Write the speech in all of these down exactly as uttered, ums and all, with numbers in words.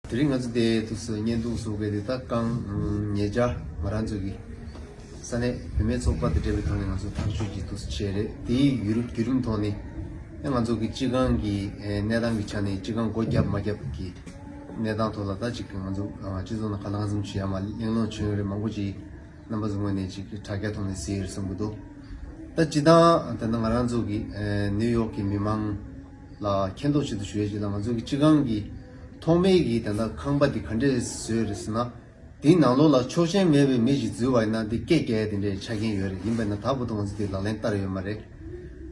དེ་རིང་ང་ཚོ་དེ་དུས་སུ་བརྙན་ཐུང་བཟོ་དགོས་དེ་ད་རྐང་ཉེ་ཆར་ང་རང་ཚོ་གི་ས་གནས་བུད་མེད་ཚོགས་པ་དང་འབྲེལ་བའི་ཐོག་ནས་ང་ཚོ་ཐག་གཅོད་ཀྱི་དུས་སུ་བྱས་རེད། དེའི་བརྒྱུད་རིམ་བརྒྱུད་རིམ་ཐོག་ནས་ང་ཚོ་གི་སྤྱི་ཁང་གི་གནས་སྟངས་ཀྱི་ཆ་ནས་སྤྱི་ཁང་སྒོ་བརྒྱབ་མ་བརྒྱབ་ཀྱི་གནས་སྟངས་ཐོག་ལ་ད་ཅིག་ང་ཚོ་སྤྱི་ཚོགས་ནང་ག་ལ་གང་འཚམ་ཞིག་ཡར་མར་གླེང་སློང་བྱུང་ཡོད་རེད། མང་པོ་ཅིག་རྣམ་པ་ཚོ་ངོས་ནས་ཅིག་དྲ་རྒྱ་ཐོག་ནས་གཟིགས་ཡོད་བསམ་གྱི་འདུག་ད་སྤྱི་བཏང་ད་ལྟ་ང་རང་ཚོ་གི་ནིའུ་ཡོག་གི་མི་མང་ལ་མཁྱེན་རྟོགས་ཆེད་དུ་ཞུ་ཡས་ཅིག་ལ། ང་ཚོ་གི་སྤྱི་ཁང་གི་ཐོག་མའི་གི་ད་ལྟ་ཁང་པ་འདི་ག་འདྲས་བཟོས་རེད་ཟེར་ན། དེའི་ནང་ལོགས་ལ་ཆོག་མཆན་མེད་པའི་མི་ཞིག་འཛུལ་བ་ཡིན་ན་དེ་སྐད་རྒྱག་ཡས་དེ་འདྲའི་ཆ་རྐྱེན་ཡོད་རེད། ཡིན་པ་ཡིན་ན་ད་བར་དུ་ང་ཚོ་དེ་ལག་ལེན་བསྟར་ཡོད་མ་རེད།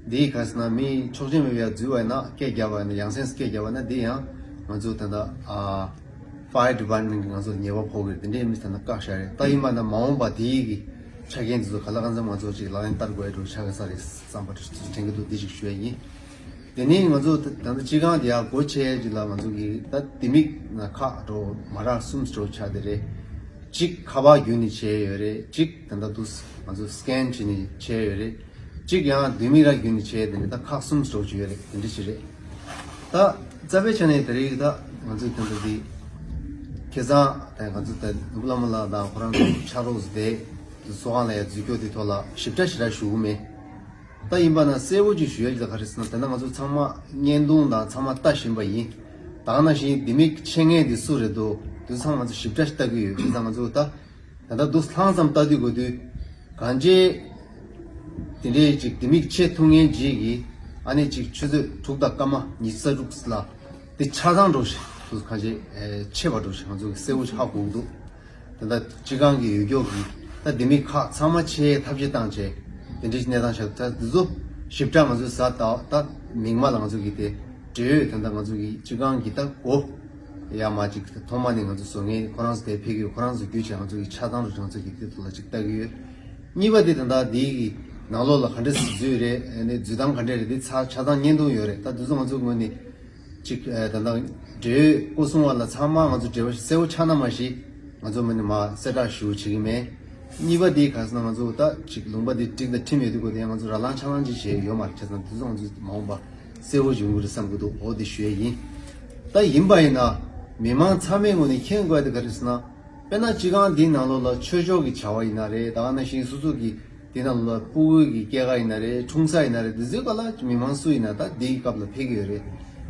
འདི་ག་ཟེར་ན་མི་ཆོག་མཆན་མེད་པའི་ཡར་འཛུལ་བ་ཡིན་ན་སྐད་རྒྱག་པ་ཡིན་ན་ཡང་སེ་སྐད་རྒྱག་པ་ཡིན་ན་དེ་ཡང་ང་ཚོ་ད་ལྟ་ཨ་Fire Department གི་ང་ཚོ་ལ་ཉེས་པ་ཕོག་གི་རེད། དེ་འདྲའི་མི་ད་ལྟ་བཀག་བཞག་རེད། ད་ཡིན་པ་ན་མ་འོངས་པ་དེའི་གི་ཆ་རྐྱེན་དེ་ཚོ་ག་ལ་གང་འཚམ་ང་ཚོ་ཅིག་ལག་ལེན་བསྟར་དགོས་ཡ་འགྲོ་ཆགས་ཀྱི་ས་རེད་བསམ་པ་དྲན་གྱི་འདུག་འདི་ཅིག་ཞུ་ཡ་ཡིན། དེ་ནས་ང་ཚོ་ད་ད་ལྟ་སྤྱི་ཁང་དེ་ཡར་སྒོ་ཕྱེ་ཡ་ཅིག་ལ་ང་ཚོ་གི་ད་ལྡེ་མིག་ན་ཁག་འགྲོ་མ་རག་གསུམ་འགྲོ་ཆགས་དེ་རེད། གཅིག་ཁ་པར་བརྒྱུད་ནས་བྱས་ཡོད་རེད། གཅིག་ད་ལྟ་དུས་ང་ཚོ་སི་ཀེན་བྱས་ནས་བྱས་ཡོད་རེད། གཅིག་ཡང་ལྡེ་མིག་ར་བརྒྱུད་ནས་བྱས་དེ་ནས་ད་ཁག་གསུམ་སོགས་ཅིག་ཡོད་རེད། དེ་འདྲ་ཞིག་རེད། ད་རྩ་བའི་ཆ་ནས་དེ་རིང་ད་ང་ཚོས་དེ་འདྲ་དེ་ཁ་སང་ད་ང་ཚོ་ད་ནོར་བུ་བླ་མ་ལགས་དང་ཁོ་རང་ཚོ་ཕྱག་རོགས་སུ་དེ་ཚོགས་ཁང་ལ་ཡ་འཛུལ་སྐྱོད་དེ་ཐོག་ལ་ཞིབ་ཕྲ་ཞིག་ར་ཞུ་གི་མེད། ད་ཡིན་པ་ན་གསལ་བོ་ཅིག་ཞུ་ཡ་ཅིག་ད་ག་རེ་ཟེར་ན། ད་ལྟ་ང་ཚོ་ཚང་མ་བརྙན་ཐུང་དང་ཚང་མ་ལྟ་བཞིན་པ་ཡིན། ད་ག་ནང་བཞིན་ལྡེ་མིག་ཕྱེ་མཁན་དེ་སུ་རེད་འདུག་དེ་ཚང་མ་ང་ཚོ་ཞིབ་ཕྲ་ཞིག་ལྟ་གི་ཡོད། དེ་ཚང་ང་ཚོ་ད། ད་ལྟ་འདུག་ལྷང་ཙམ་ལྟ་དུས་གོ་དུས། གང་ཅི། དེ་འདྲའི་ཅིག་ལྡེ་མིག་ཕྱེ་ཐུབ་མཁན་ཅིག་གིས་ཨ་ནི་ཅིག་ཆུ་ཚོད་དྲུག་དང་སྐར་མ་ཉི་ཤུ་རྩ་དྲུག་ལ་དེ་ཆ་ཚང་འགྲོ་ཞིག་དུ་གང་ཅི་ཕྱེ་བ་འགྲོ་ཞིག་ང་ཚོ་གི་གསལ་བོ་ཞིག་ཧ་གོ་གི་འདུག་ད་ལྟ་སྤྱི་ཁང་གི་ཡོད་སྐྱོག་གི་ད་ལྡེ་མིག་ཁག་ཚང་མ་ཕྱེ་ཐབས་ཤེས་བཏང་བྱས་དེ་འདྲའི་གནས་སྟངས་ཤིག་ད་འདི་ཚོ་ཞིབ་ཕྲ་ང་ཚོས་གཟའ་ཟླ་ད་མིག་དམར་ལ་ང་ཚོ་གི་དེ་འབྲེལ་ཡོད་ད་ལྟ་ང་ཚོ་གི་སྤྱི་ཁང་གི་ད་སྒོ། ཡར་མར་ཅིག་ཐོག་མ་ནས་ང་ཚོ་བཟོ་མཁན་ཁོ་རང་ཚོ་དེ་ཕེབས་ཀྱི་ཡོད། ཁོ་རང་ཚོ་བརྒྱུད་བྱས་ང་ཚོ་གི་ཆ་ཚང་རུ་ང་ཚོ་གི་དེ་ཐོག་ལ་ཅིག་ལྟ་གི་ཡོད། གཉིས་པ་དེ་ད་ལྟ་འདི་གི་ནང་ལོགས་ལ་ག་འདྲ་སྲིད་ཇུས་རེད། ཨ་ནི་འཛུལ་སྟངས་ག་འདྲ་རེད། འདི་ཚ་ཆ་ཚང་བརྙན་ཐུང་ཡོད་རེད། ད་འདི་ཚོ་ང་ཚོ་ངོས་ནས་ཅིག་ཨ་ད་ལྟ་འབྲེལ་ཡོད་སྐུ་སྲུང་བ་ལ་ཚང་མ་ང་ཚོ་འབྲེལ་བ་གསལ་བོ་ཆགས་ན་མ་གཞི་ང་ཚོ་ངོས་ནས་མར་གསལ་བསྒྲགས་ཞུ་བྱེད་ཀྱི་མེད། གཉིས་པ་དེ་ག་ཟེར་ན་ང་ཚོ་ད་ཅིག་ལུང་པ་དེ་འགྲིག་དང་ཁྲིམས་ཡོད་དུས་གོ་དེ་ང་ཚོ་ར་ལངས་ཆ་ལངས་ཅིག་བྱས་ཡོད་མ་རེད། བྱས་ཙང་དེ་ཚོ་ང་ཚོ་མ་འོངས་པ་གསལ་བོ་ཡོང་གི་རེད་བསམ་གི་འདུག་འོ་དེ་ཞུ་ཡས་ཡིན། ད་ཡིན་པ་ཡིན་ན་མི་མང་ཚང་མའི་ངོས་ནས་མཁྱེན་དགོས་ཡ་དེ་ག་རེ་ཟེར་ན། དཔེར་ན་སྤྱི་ཁང་འདིའི་ནང་ལོགས་ལ་ཆོས་ཕྱོགས་ཀྱི་བྱ་བ་ཡིན་ན་རེད། ད་ག་ནང་བཞིན་སོ་སོ་གི་དེ་ནང་ལ་སྤུ་གུ་གི་སྐྱེས་སྐར་ཡིན་ན་རེད། འཁྲུངས་ས་ཡིན་ན་རེད། དེ་ཚོའི་སྐོར་ལ་མི་མང་སུ་ཡིན་ན་ད་འདིའི་སྐབས་ལ་ཕེབས་ཀྱི་ཡོད་རེད།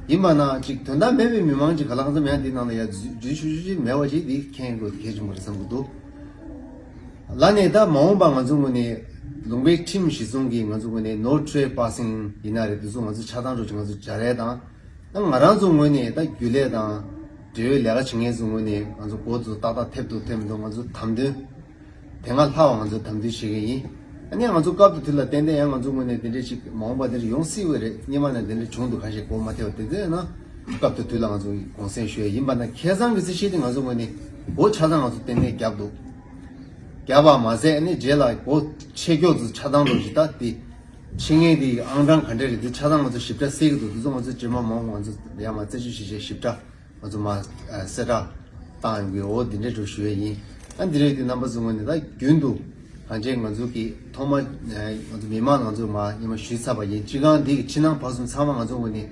ཡིན་པ་ན་ཅིག་དོན་དག་མེད་པའི་མི་མང་ཅིག་ག་ལ་གང་འཚམ་ཡང་འདིའི་ནང་ལ་ཡ་འཛུལ་འཛུལ་ཞུ་ཞུ་ཞིག་མེད་པ་ཅིག་འདི་མཁྱེན་དགོས་གལ་ཆེན་པོ་རེད་བསམ་གྱི་འདུག་ལ་ནས་ད་མ་འོངས་པ་ང་ཚོ་ངོས་ནས་ལུང་པའི་ཁྲིམས་གཞི་བཟུང་གིས་ང་ཚོ་ངོས་ནས་no trespassing ཡིན་ན་རེད། འདི་ཚོ་ང་ཚོ་ཆ་ཚང་འགྲོ་ཅིག་ང་ཚོ་སྦྱར་ཡས་དང་། ད་ང་རང་ཚོ་ངོས་ནས་ད་རྒྱུན་ལས་དང་འབྲེལ་ཡོད་ལས་ཀ་བྱེད་མཁན་ཚོ་ངོས་ནས་ང་ཚོ་འགོ་ཚོ་ཏག་ཏག་ཐེབས་འདུག་ཐེབས་མི་འདུག་ང་ཚོ་དམ་དོན་དེ་སྔ་ལྷག་པ་ང་ཚོ་དམ་དོན་བྱེད་ཀྱི་ཡིན། ཨ་ནི་ང་ཚོ་སྐབས་དེ་དུས་ལ་ཏན་ཏན་ཡང་ང་ཚོ་ངོས་ནས་དེ་འདྲས་ཞིག་མ་འོངས་པ་དེ་འདྲ་ཡོང་སྲིད་པ་རེད། སྔོན་མ་ནས་དེ་འདྲ་བྱུང་འདུག་ཁ་ཤས་འགོ་མ་ཐེབས་པ་དེ་ཚོ་ཡིན་ན་སྐབས་དེ་དུས་ལ་ང་ཚོ་གོང་གསལ་ཞུ་ཡ་ཡིན་པ་ན། ཁ་སང་གི་རྩིས་བཤེར་དེ་ང་ཚོ་ངོས་ནས་འགོ་ཆ་ཚང་ང་ཚོ་ཏན་ཏན་བརྒྱབ་འདུག་བརྒྱབ་པ་མ་ཟད་ཨ་ནི་རྗེས་ལ་སྒོ་ཕྱེ་སྐྱོག་ཚོ་ཆ་ཚང་ལོ་ཞིག་ད་དེ་ཕྱེ་མཁན་དེ་ཨང་གྲངས་ག་འདྲ་རེད། དེ་ཆ་ཚང་ང་ཚོ་ཞིབ་ཕྲ་གསལ་གི་འདུག་དེ་ཚོ་ང་ཚོ་རྗེས་མ་མ་འོངས་ང་ཚོ་ཡར་མར་རྩད་གཅོད་བྱེད་བྱེད་ཞིབ་ཕྲ་ང་ཚོ་མ་གསལ་བསྒྲགས་བཏང་ཡོང་གི་འོ་དེ་འདྲ་འགྲོ་ཞུ་ཡས་ཡིན། ཨ་འདི་རེད། དེ་རྣམ་པ་ཚོ་ངོས་ནས་ད་རྒྱུན་དུ་གང་ཅི་ང་ཚོ་གི་ཐོག་མ་ང་ཚོ་མི་མང་ང་ཚོ་མ་ཉི་མ་ཞུས་ཚར་བ་ཡིན། སྤྱི་ཁང་འདི་གི་ཕྱི་ནང་ཕར་ཚུར་ཚང་མ་ང་ཚོ་ངོས་ནས་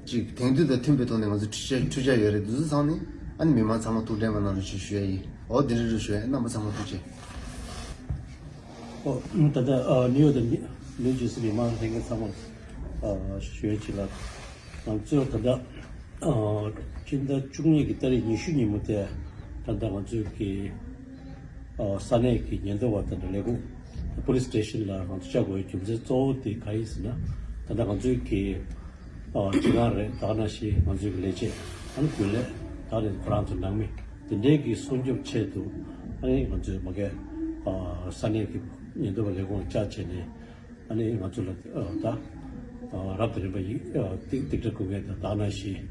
ཅིག་དེང་དུས་དང་མཐུན་པའི་ཐོག་ནས་ང་ཚོ་འཕྲུལ་ཆས་འཕྲུལ་ཆས་ཡོད་རེད། འདི་ཚོ་ཚང་ནས་ཨ་ནི་མི་མང་ཚང་མ་ཐུགས་དྲན་པ་གནང་རོགས་ཞེས་ཞུ་ཡས་ཡིན། འོ་དེ་འདྲ་འགྲོ་ཞུ་ཡས། རྣམ་པ་ཚང་མ་ཐུགས་རྗེ་ཆེ། ཨོ། ད་ལྟ་ཨ་ནིའུ་ཡོག་དང་ནིའུ་ཇར་སི་མི་མང་ལྷན་རྒྱས་ཚང་མར་ཨ་ཞུ་ཡས་ཅིག་ལ། ང་ཚོས་ད་ལྟ་ཨ་སྤྱི་ཟླ་བཅུ་གཉིས་ཀྱི་ཏ་རིག་ཉི་ཤུ་ཉིན་མོ་དེ་ད་ལྟ་ང་ཚོས་ཀྱི་ཨ་ས་གནས་ཀྱི་ཉེན་རྟོག་པ་དང་ལས་ཁུངས་པོ་ལི་སི་སི་ཊེ་ཤན་ལ་ང་ཚོ་བཅར་དགོས་པའི་རྒྱུ་མཚན་གཙོ་བོ་དེ་ག་ཡིན་ཟེར་ན། ད་ལྟ་ང་ཚོས་ཀྱི་ཨ་སྤྱི་ཁང་རེད། ད་ག་ནང་བཞིན་ང་ཚོའི་གི་ལས་བྱེད་ཨ་ནི་རྒྱུན་ལས་ད་ནི་ཁོ་རང་ཚོ་ནང་མི་དེ་འདྲའི་གི་སྲུང་སྐྱོབ་ཆེད་དུ་ཨ་ནི་ང་ཚོས་མ་གི་ཨ་ས་གནས་ཀྱི་ཉེན་རྟོག་པ་ལས་ཁུངས་ལ་བཅར་བྱས་ནས་ཨ་ནི་ང་ཚོ་ལ་ཨ་ད་ཨ་རབ་དང་རིམ་པ་ཡི་ཨ་ཏིག་ཏིག་ཏྲ་བསྐུར་མཁན་དང་ད་ག་ནང་བཞིན་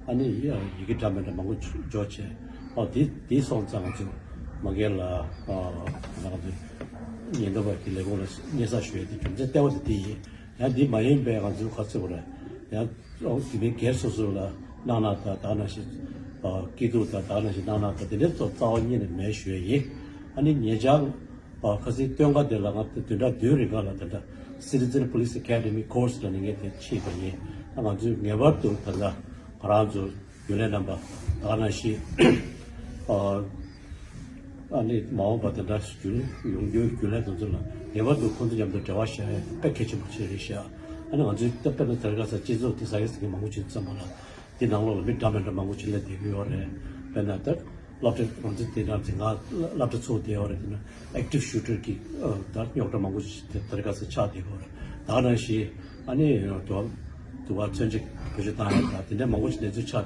ཨ་ནི་ཡི་ཨ་ཡི་གེ་འདྲ་མི་འདྲ་མང་པོ་འབྱོར་བྱས། ཨ་དེ་དེ་སོང་ཙང་ང་ཚོ་མ་གི་ལ་ཨ་ང་ཚོ་ཉེན་རྟོག་པ་གི་ལས་ཁུངས་ལ་སྙན་སེང་ཞུ་ཡས་དེ་རྒྱུ་མཚན་ལྟེ་བ་དེ་དེ་ཡིན། ཡང་འདི་མ་ཡིན་པའི་ང་ཚོའི་ཁ་ཚིག་པ་རེད། ཡང་འོ་དེ་མིན་སྒེར་སོ་སོ་ལ་གནང་ན་ད་ད་ནང་བཞིན་ཨ་སྐྱིད་སྡུག་ད་ད་ནང་བཞིན་གནང་ན་ད་དེ་འདྲའི་ཚོ་རྩ་བ་ཉིད་ནས་མེད་ཞུ་ཡས་ཡིན། ཨ་ནི་ཉེ་ཆར་ཨ་ཁ་སང་སྟོན་ཁ་དེ་ལ་ང་བདུན་ཕྲག་བདུན་རིང་ག་ལ་ད་ལྟ་Citizen Police Academy Course ལ་ནི་ངས་དེ་ཕྱིན་པ་ཡིན། ཨ་ང་ཚོས་ངེས་པར་དུ་ད་ལྟ་ང་རང་ཚོ་ རྒྱུན་ལས་རྣམ་པ་ད་ག་ནང་བཞིན། ཨ་ནི་མ་འོངས་པ་དེ་འདྲ་རྒྱུན་ཡོང་རྒྱུའི་རྒྱུན་ལས་དེ་ཚོ་ལ་ངེས་པར་དུ་ཁོང་ཚོ་མཉམ་དུ་འབྲེལ་བ་བྱ་ཡ་དེ་དཔེ་གལ་ཆེན་པོ་ཅིག་རེད་ཤག་ཨ་ནི་ང་ཚོའི་ད་དཔེར་ན་དེ་རིང་ཁ་སང་སྤྱི་ཚོགས་དེ་ཟ་ཡི་ཟ་གི་མང་པོ་ཅིག་བརྩམས་པ་ལ་དེ་ནང་ལོགས་ལ་མི་འདྲ་མི་འདྲ་མང་པོ་ཅིག་སླེབས་བསྡད་ཀྱི་ཡོད་རེད། དཔེར་ན་ད་སློབ་གྲྭ་ང་ཚོ་དེ་འདྲ་དེ་སྔ་སློབ་གྲྭ་ཚུགས་བསྡད་ཡོད་རེད། དེ་ན་active shooter་གི་ད་རྙོག་དྲ་མང་པོ་ཅིག་དེ་དེ་རིང་ཁ་སང་ཆགས་བསྡད་ཡོད་རེད། ད་ག་ནང་བཞིན་ཨ་ནི་དུ་བ་དུ་བ་མཚོན་ཆ་བེད་སྤྱོད་བཏང་ཡ་ད་དེ་འདྲ་མང་པོ་ཅིག་གནས་ཚུལ་ཆགས་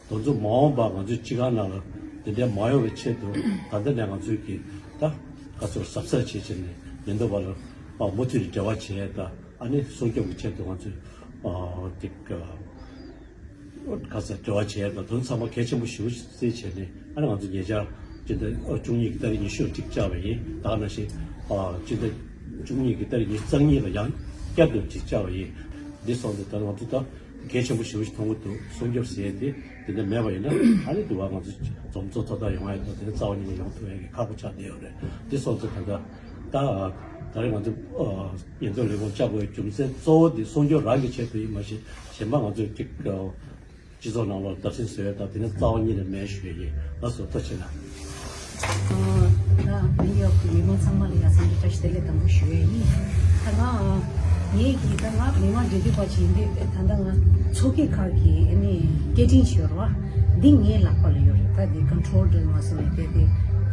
འདུག་དེ་ཚོ་མ་འོངས་པ་ང་ཚོའི་སྤྱི་ཁང་ནང་ལ་དེ་འདྲ་མ་ཡོང་བའི་ཆེད་དུ་ད་ལྟ་ནས་ང་ཚོའི་གི་ད་ག་ཚོད་གཟབ་གཟབ་བྱེད་བྱས་ནས་ཉེན་རྟོག་པ་ལ་མུ་མཐུད་ནས་འབྲེལ་བ་བྱས་ད་ཨ་ནི་སྲུང་སྐྱོབ་ཀྱི་ཆེད་དུ་ང་ཚོས་ཨ་ཏིག་ག་ས་འབྲེལ་བ་བྱས་ད་དོན་ཚང་མ་གལ་ཆེན་པོ་ཞེ་པོ་ཅིག་བརྩིས་བྱས་ནས་ཨ་ནི་ང་ཚོ་ཉེ་ཆར་སྤྱི་ཟླ་བཅུ་གཉིས་ཀྱི་ཏ་རིག་ཉི་ཤུ་ལ་གཅིག་བཅར་བ་ཡིན། ད་ག་ནང་བཞིན་ཨ་སྤྱི་ཟླ་བཅུ་གཉིས་ཀྱི་ཏ་རིག་ཉི་ཤུ་རྩ་གཉིས་ལ་ཡང་བསྐྱར་དུ་གཅིག་བཅར་བ་ཡིན། འདི་སོང་ཙང་ད་ང་ཚོ་ད། གལ་ཆེན་པོ་ཞེ་པོ་ཞིག་མཐོང་གི་འདུག་སྲུང་སྐྱོབ་ཟེར་ཡས་དེ་དེ་འདྲ་མེད་པ་ཡིན་ན་ཨ་ནི་དུ་བ་ང་ཚོ་འཛོམས་ཚོགས་ཏག་ཏག་ཡོང་ཡ་དང་དེ་ནས་རྩ་བ་ཉིད་ནས་ཡོང་ཐུབ་ཡ་གི་ཁག་པོ་ཆགས་བསྡད་ཡོད་རེད། འདི་སོང་ཙང་ད་ལྟ་ད་ད་རེས་ང་ཚོ་ཉེན་རྟོག་ལས་ཁུངས་བཅར་དགོས་པའི་རྒྱུ་མཚན་གཙོ་བོ་དེ་སྲུང་སྐྱོབ་རང་གི་ཆེད་དུ་ཡིན་མ་གཞི་གཞན་པ་ང་ཚོས་ཅིག་སྤྱི་ཚོགས་ནང་ལ་བརྡབ་གསིག་བཟོ་ཡ་དང་དེ་ནས་རྩ་བ་ཉིད་ནས་མེད་ཞུ་ཡ་ཡིན། ལགས་སོ། ཐུགས་རྗེ་གནང་། ཨོ། ད་ནིའུ་ཡོག་གི་མི་མང་ཚང་མ་ལ་ཡ་སེམས་ཀྱི་བཀྲ་ཤིས་བདེ་ལེགས་དང་པོ་ཞུ་ཡས་ཡིན། ད་ང་ངེད་ཀྱིས་ད་ང་མི་མང་འབྲེལ་མཐུད་པ་ཅིག་ཡིན་དུས་ད་ལྟ་ང་ཚོགས་སྐྱིད་ཁག་གི་ཨ་ནི་སྐད་འཕྲིན་ཞིག་ཡོད་རེད་བ། འདི་ངའི་ལག་པ་ལ་ཡོད་རེད། ད་འདི་ཀོན་ཊོལ་འདྲ་མ་སོང་ནས་དེ་དེ་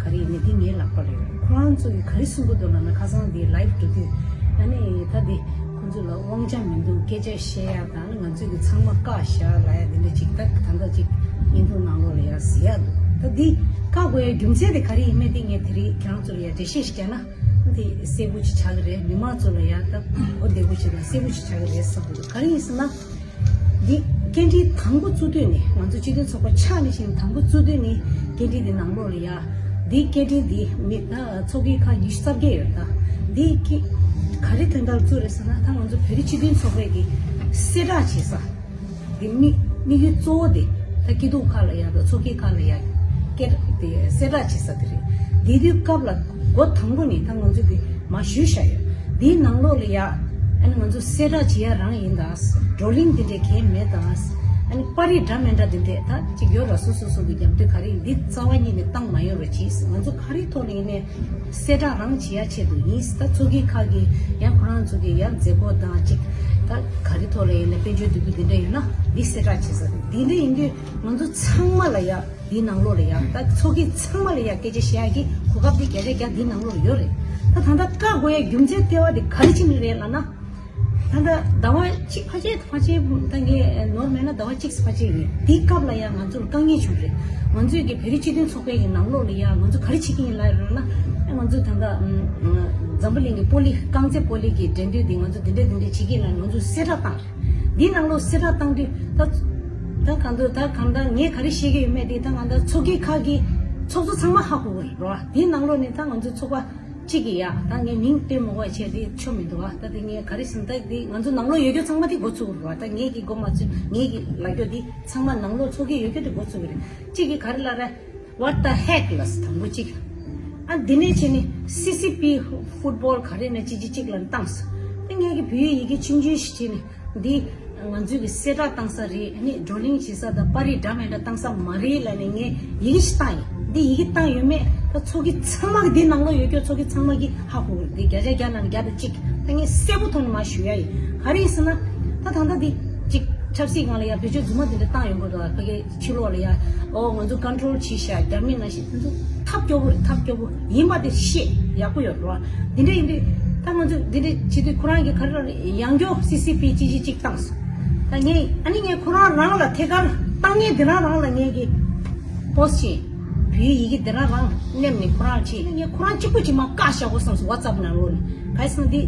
ག་རེ་ཡིན་ནི་འདི་ངའི་ལག་པ་ལ་ཡོད་རེད། ཁོ་རང་ཚོ་གིས་ག་རེ་གསུང་གི་འདུག་ལབ་ན་ཁ་སང་འདི་ལའིབ་འགྲོ་དུས་ཨ་ནི་ད་འདི་ཁོ་ཚོ་ལ་དབང་ཆ་མི་འདུག་སྐད་ཆ་བཤད་ཡ་དང་ང་ཚོས་ཀྱི་ཚང་མ་བཀག་བཞག་ལབ་ཡ་དེ་འདྲ་ཅིག་ད་ད་ལྟ་ཅིག་བརྙན་ཐུང་ནང་ལོགས་ལ་ཡ་ཟེར་ཡ་འདུག་ད་འདི་བཀག་དགོས་ཡ་རྒྱུ་མཚན་དེ་ག་རེ་ཡིན་མིན་དེ་ངས་དེ་རིང་ཁྱེད་རང་ཚོ་ལ་ཡ་འགྲེལ་བཤད་ཞིག་བརྒྱབ་ན་དེ་གསལ་པོ་ཅིག་ཆགས་ཀྱི་རེད། མི་མང་ཚོ་ལ་ཡ་ད་གོ་བདེ་པོ་ཅིག་དང་གསལ་པོ་ཅིག་ཆགས་ཀྱི་རེད་བསམ་གྱི་འདུག་ག་རེ་ཡིན་ཟེར་ན། འདི་སྐད་འཕྲིན་དང་པོ་བཙུགས་དུས་ནས་ང་ཚོ་སྤྱི་མཐུན་ཚོགས་པ་ཆགས་ནས་བཞིན་དང་པོ་བཙུགས་དུས་ནས་སྐད་འཕྲིན་འདི་ནང་ལོགས་ལ་ཡ། འདི་སྐད་འཕྲིན་འདི་མི་ཨ་ཚོགས་ཀྱི་ཁག་ཉི་ཤུ་རྩ་བརྒྱད་ཡོད་ད། འདི་ཀི་ག་རེ་དོན་དག་ལ་བཙུགས་རེད་ཟེར་ན་ད་ང་ཚོ་བོད་རིགས་སྤྱི་མཐུན་ཚོགས་པའི་གི་གསལ་བསྒྲགས་བྱེད་ས། འདི་དམིགས་དམིགས་ཡུལ་གཙོ་བོ་དེ་ད་སྐྱིད་སྡུག་ཁག་ལ་ཡ་ད་ཚོགས་ཀྱི་ཁག་ལ་ཡ་སྐད་དེ་གསལ་བསྒྲགས་བྱེད་ས་དེ་རེད། འདི་དུས་སྐབས་ལ་འགོ་དང་པོ་ནས་ད་ང་ཚོ་གི་མ་ཞུས་བཞག་ཡོད། འདིའི་ནང་ལོགས་ལ་ཡ། ཨ་ནི་ང་ཚོ་གསལ་བསྒྲགས་བྱེད་ཡ་རང་ཡིན་ད། བགྲོ་གླེང་འདི་འདྲས་གང་ཡང་མེད་ད། ཨ་ནི་པར་རིས་འདྲ་མི་འདྲ་འདི་འདྲས་ད་ཅིག་ཡོད་ར། སོ་སོ་སོ་གི་རྒྱབ་མདུན་ག་རེ་ཡིན་འདི་རྩ་བ་ཉིད་ནས་བཏང་མ་ཡོང་ར་གྱིས། ང་ཚོ་ག་རེ་ཐོག་ནས་ཡིན་ནའི་གསལ་བསྒྲགས་རང་བྱེད་ཡ་ཆེད་དུ་ཡིན། ད་ཚོགས་ཀྱི་ཁག་གི་ཡང་ཁོ་རང་ཚོ་གི་ཡང་མཛད་སྒོ་དང་ཅིག་ད་ག་རེ་ཐོག་ལ་ཡིན་ནའི་དཔལ་འབྱོར་འདུ་འགོད་འདི་འདྲ་ཡོད་ན་འདི་གསལ་བསྒྲགས་བྱེད་ས་འདི་འདྲ་ཡིན་དུས་ང་ཚོ་ཚང་མ་ལ་ཡ། འདིའི་ནང་ལོགས་ལ་ཡ་ད་ཚོགས་ཀྱི་ཚང་མ་ལ་ཡ་སྐད་ཆ་བཤད་ཡ་གི་གོ་སྐབས་དེ་བརྒྱ་ཆ་བརྒྱ་འདིའི་ནང་ལོགས་ལ་ཡོད་རེད། ད་ད་ལྟ་བཀག་དགོས་ཡ་རྒྱུ་མཚན་ལྟེ་བ་དེ་ག་རེ་བྱས་ནས་རེད་ལབ་ན། ད་ལྟ་ཟླ་བ་གཅིག་ཕལ་ཆེར་ཕལ་ཆེར་ད་ངས་ནོར་མེད་ན་ཟླ་བ་གཅིག་ཕལ་ཆེར་ཡིན། དེའི་སྐབས་ལ་ཡ་ང་ཚོར་དཀའ་ངལ་བྱུང་རེད། ང་ཚོས་ཀྱི་བོད་རིགས་སྤྱི་མཐུན་ཚོགས་པའི་གི་ནང་ལོགས་ལ་ཡ་ང་ཚོ་ག་རེ་བྱེད་ཀྱི་ཡིན་ལབ་རེད་ན། ང་ཚོ་ད་ལྟ་འཛམ་བུ་གླིང་གི་སྤོ་ལི་རྐང་རྩེད་སྤོ་ལི་གི་འགྲན་བསྡུར་དེ་ང་ཚོ་དེ་འདྲ་དེ་འདྲ་བྱེད་ཀྱི་ཡིན་ལབ་ང་ཚོས་གསལ་བསྒྲགས་བཏང་རེད། འདིའི་ནང་ལོགས་གསལ་བསྒྲགས་བཏང་དུས་ད་ད་གང་འདུག་ད་གང་ལྟར་ངས་ག་རེ་ཤེས་ཀྱི་ཡོད་མེད་དེ་ད་གང་ལྟར་ཚོགས་ཀྱི་ཁག་གི་ཚོགས་གཙོ་ཚང་མ་ཧ་གོ་གི་རེད་རོ། འདིའི་ནང་ལོགས་ནས་ད་ང་ཚོའི་ཚོགས་པ་གཅིག་གི་ཡ་ད་ངས་མིང་བཏོན་མ་དགོས་བྱས་དེ་ཆོ་མི་འདུག་བ། ད་དེ་ངས་ག་རེ་ཟེར་ན་ད་དེ་ང་ཚོ་ནང་ལོགས་ཡོད་རྒྱུ་ཚང་མ་དེ་འགོ་ཚུགས་གི་རེད་རོ། ད་ངས་ཀྱི་འགོ་མ་ཚུགས་ངས་ཀྱི་ལབ་རྒྱུ་དེ་ཚང་མ་ནང་ལོགས་ཚོགས་ཀྱི་ཡོད་རྒྱུ་དེ་འགོ་ཚུགས་གི་རེད། གཅིག་གིས་ག་རེ་ལབ་རེད། What the heck ལབ་སོང་དང་པོ་གཅིག་ཨ་འདི་ནས་བྱས་ནས་སི་སི་པི་ཧྥུ་ཊི་བོལ་ག་རེ་ནས་གཅིག་གཅིག་གཅིག་ལ་བཏང་སོང་། དེ་ངས་ཀྱི་བོད་ཡིག་ཡི་གེ་ཆུང་ཆུང་ཞིག་བྲིས་ནས་འདི་ང་ཚོའི་གི་གསལ་བསྒྲགས་བཏང་ས་རེད། ཨ་ནི་བགྲོ་གླེང་བྱེད་ས་དང་པར་རིས་འདྲ་མི་འདྲ་བཏང་ས་མ་རེད་ལབ་ནས་ངས་ཡི་གེ་ཞིག་བཏང་ཡིན། འདི་ཡི་གེ་བཏང་ཡོད་མེད་ད་ཚོགས་ཀྱི་ཚང་མ་གི་འདི་ནང་ལོགས་ཡོད་རྒྱུ་ཚོགས་ཀྱི་ཚང་མ་གི་ཧ་གོ་གི་རེད། འདི་བརྒྱ་ཆ་བརྒྱ་ནང་བརྒྱ་དང་གཅིག་ད་ངས་གསལ་པོ་ཐོག་ནས་མར་ཞུ་ཡ་ཡིན། ག་རེ་ཡིན་ཟེར་ན་ད་ད་ལྟ་འདི་གཅིག་ཆབ་སྲིད་སྒང་ལ་ཡ་བེད་སྤྱོད་རྫུན་མ་འདི་འདྲ་བཏང་ཡོང་གི་འདུག་ཕ་གི་ཕྱི་ལོགས་ལ་ཡ་ཨོ་ང་ཚོ་ཀོན་ཊོལ་བྱས་ཤག་རྒྱ་མི་ནང་བཞིན་ང་ཚོ་ཐབས་སྐྱོ་པོ་རེད། ཐབས་སྐྱོ་པོ་ཡིན་པ་དེ་ཤེས་ཡག་པོ་ཡོད་རེད་བ། འདི་འདྲ་ཡིན་དུས་ད་ང་ཚོ་འདི་འདྲ་བྱེད་དུས་ཁོ་རང་གི་ག་རེ་ལབ་རེད། ཡང་སྐྱོ་སི་སི་པི་གཅིག་གཅིག་གཅིག་བཏང་སོང་། ད་ངས་ཨ་ནི་ངས་ཁོ་རང་རང་ལ་ཐད་ཀར་བཏང་ངས་འདི་རང་རང་ལ་ངས་ཀྱི་པོ་སི་ཊི་བྱས། བོད་ཡིག་གི་འདི་རང་རང་མནན་ནས་ཁོ་རང་ལ་བྱས། ངས་ཁོ་རང་གཅིག་པུ་གཅིག་མ་བཀག་བཞག་གོ་བསམ་སོང་ཝ་ཙབ་ནང་ལོགས་ནས། ག་རེ་ཟེར་ན་འདི་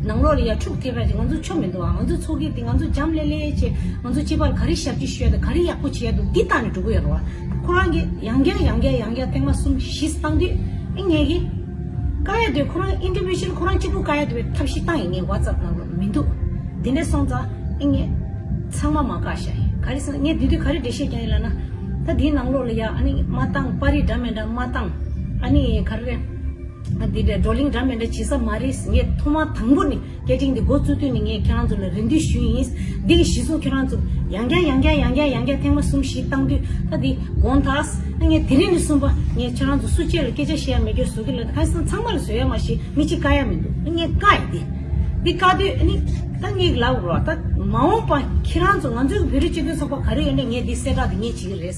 ནང་ལོགས་ལ་ཡ་འཁྲུག་ཐེབས་ར་ཅིག་ང་ཚོ་ཆོ་མི་འདུག་ཨ། ང་ཚོ་ཚོགས་ཀྱི་འདི་ང་ཚོ་འཇམ་ལེ་ལེ་བྱས་ང་ཚོ་སྤྱི་པ་ལ་ག་རེ་ཞབས་ཕྱི་ཞུ་ཡ་དང་ག་རེ་ཡག་པོ་བྱེད་ཡ་འདུག་འདི་ལྟ་ནས་འགྲོ་གི་ཡོད་རེད་བ། ཁོ་རང་གིས་ཡང་བསྐྱར་ཡང་བསྐྱར་ཡང་བསྐྱར་ཐེངས་མ་གསུམ་བཞི་བཏང་དུས་ཨེ་ངས་ཀྱིས་བཀག་ཡ་དེ་ཁོ་རང་ཨིན་ཌི་བི་ཇུ་ཨལ་ཁོ་རང་གཅིག་པུ་བཀག་ཡ་དེ་བའི་ཐབས་ཤེས་བཏང་ཡིན། ངས་ཝ་ཙབ་ནང་ལོགས་མི་འདུག་འདི་འདྲ་སོང་ཙང་ཨེ་ངས་ཚང་མ་མ་བཀག་བཞག་ཡིན། ག་རེ་ཟེར་ན་ངས་དེ་དུས་ག་རེ་འགྲེལ་བཤད་རྒྱག་ཡིན་ལབ་ན། ད་དེའི་ནང་ལོགས་ལ་ཡ་ཨ་ནི་མ་བཏང་པར་རིས་འདྲ་མི་འདྲ་མ་བཏང་ཨ་ནི་ག་རེ་རེད། ཨ། འདི་འདྲ་བགྲོ་གླེང་འདྲ་མི་འདྲ་བྱེད་ས་མ་རེད། ངས་ཐོག་མ་དང་པོ་ནས་སྐད་འཕྲིན་འདི་འགོ་བཙུགས་དུས་ནས་ངས་ཁྱེད་རང་ཚོ་ལ་རེ་འདུན་ཞུས་ཡིན། འདི་གི་གཞི་བཟུང་ཁྱེད་རང་ཚོ་ཡང་བསྐྱར་ཡང་བསྐྱར་ཡང་བསྐྱར་ཡང་བསྐྱར་ཐེངས་མ་གསུམ་བཞི་བཏང་དུས་ད་འདི་དགོངས་དག་ངས་དེ་རིང་ནས་གསུངས་པ། ངས་ཁྱེད་རང་ཚོ་སུ་གཅིག་ལ་སྐད་ཆ་བཤད་ཡ་མེད་རྒྱུ་བཟོ་གི་ལ། ཁ་སང་ཚང་མ་ལ་བཟོ་ཡ་མ་ཤེས། མི་གཅིག་བཀག་ཡ་མི་འདུག་ངས་བཀག་ཡ་འདི་འདི་བཀག་དུས་ཨ་ནི་ད་ངས་ལབ་རོགས། ད་མ་འོངས་པ་ཁྱེད་རང་ཚོ་ང་ཚོའི་བོད་རིགས་སྤྱི་མཐུན་ཚོགས་པ་ག་རེ་ཡོད་ནས་ངས་འདི་གསལ་བསྒྲགས་འདི་ངས་བྱེད་ཀྱི་རེད།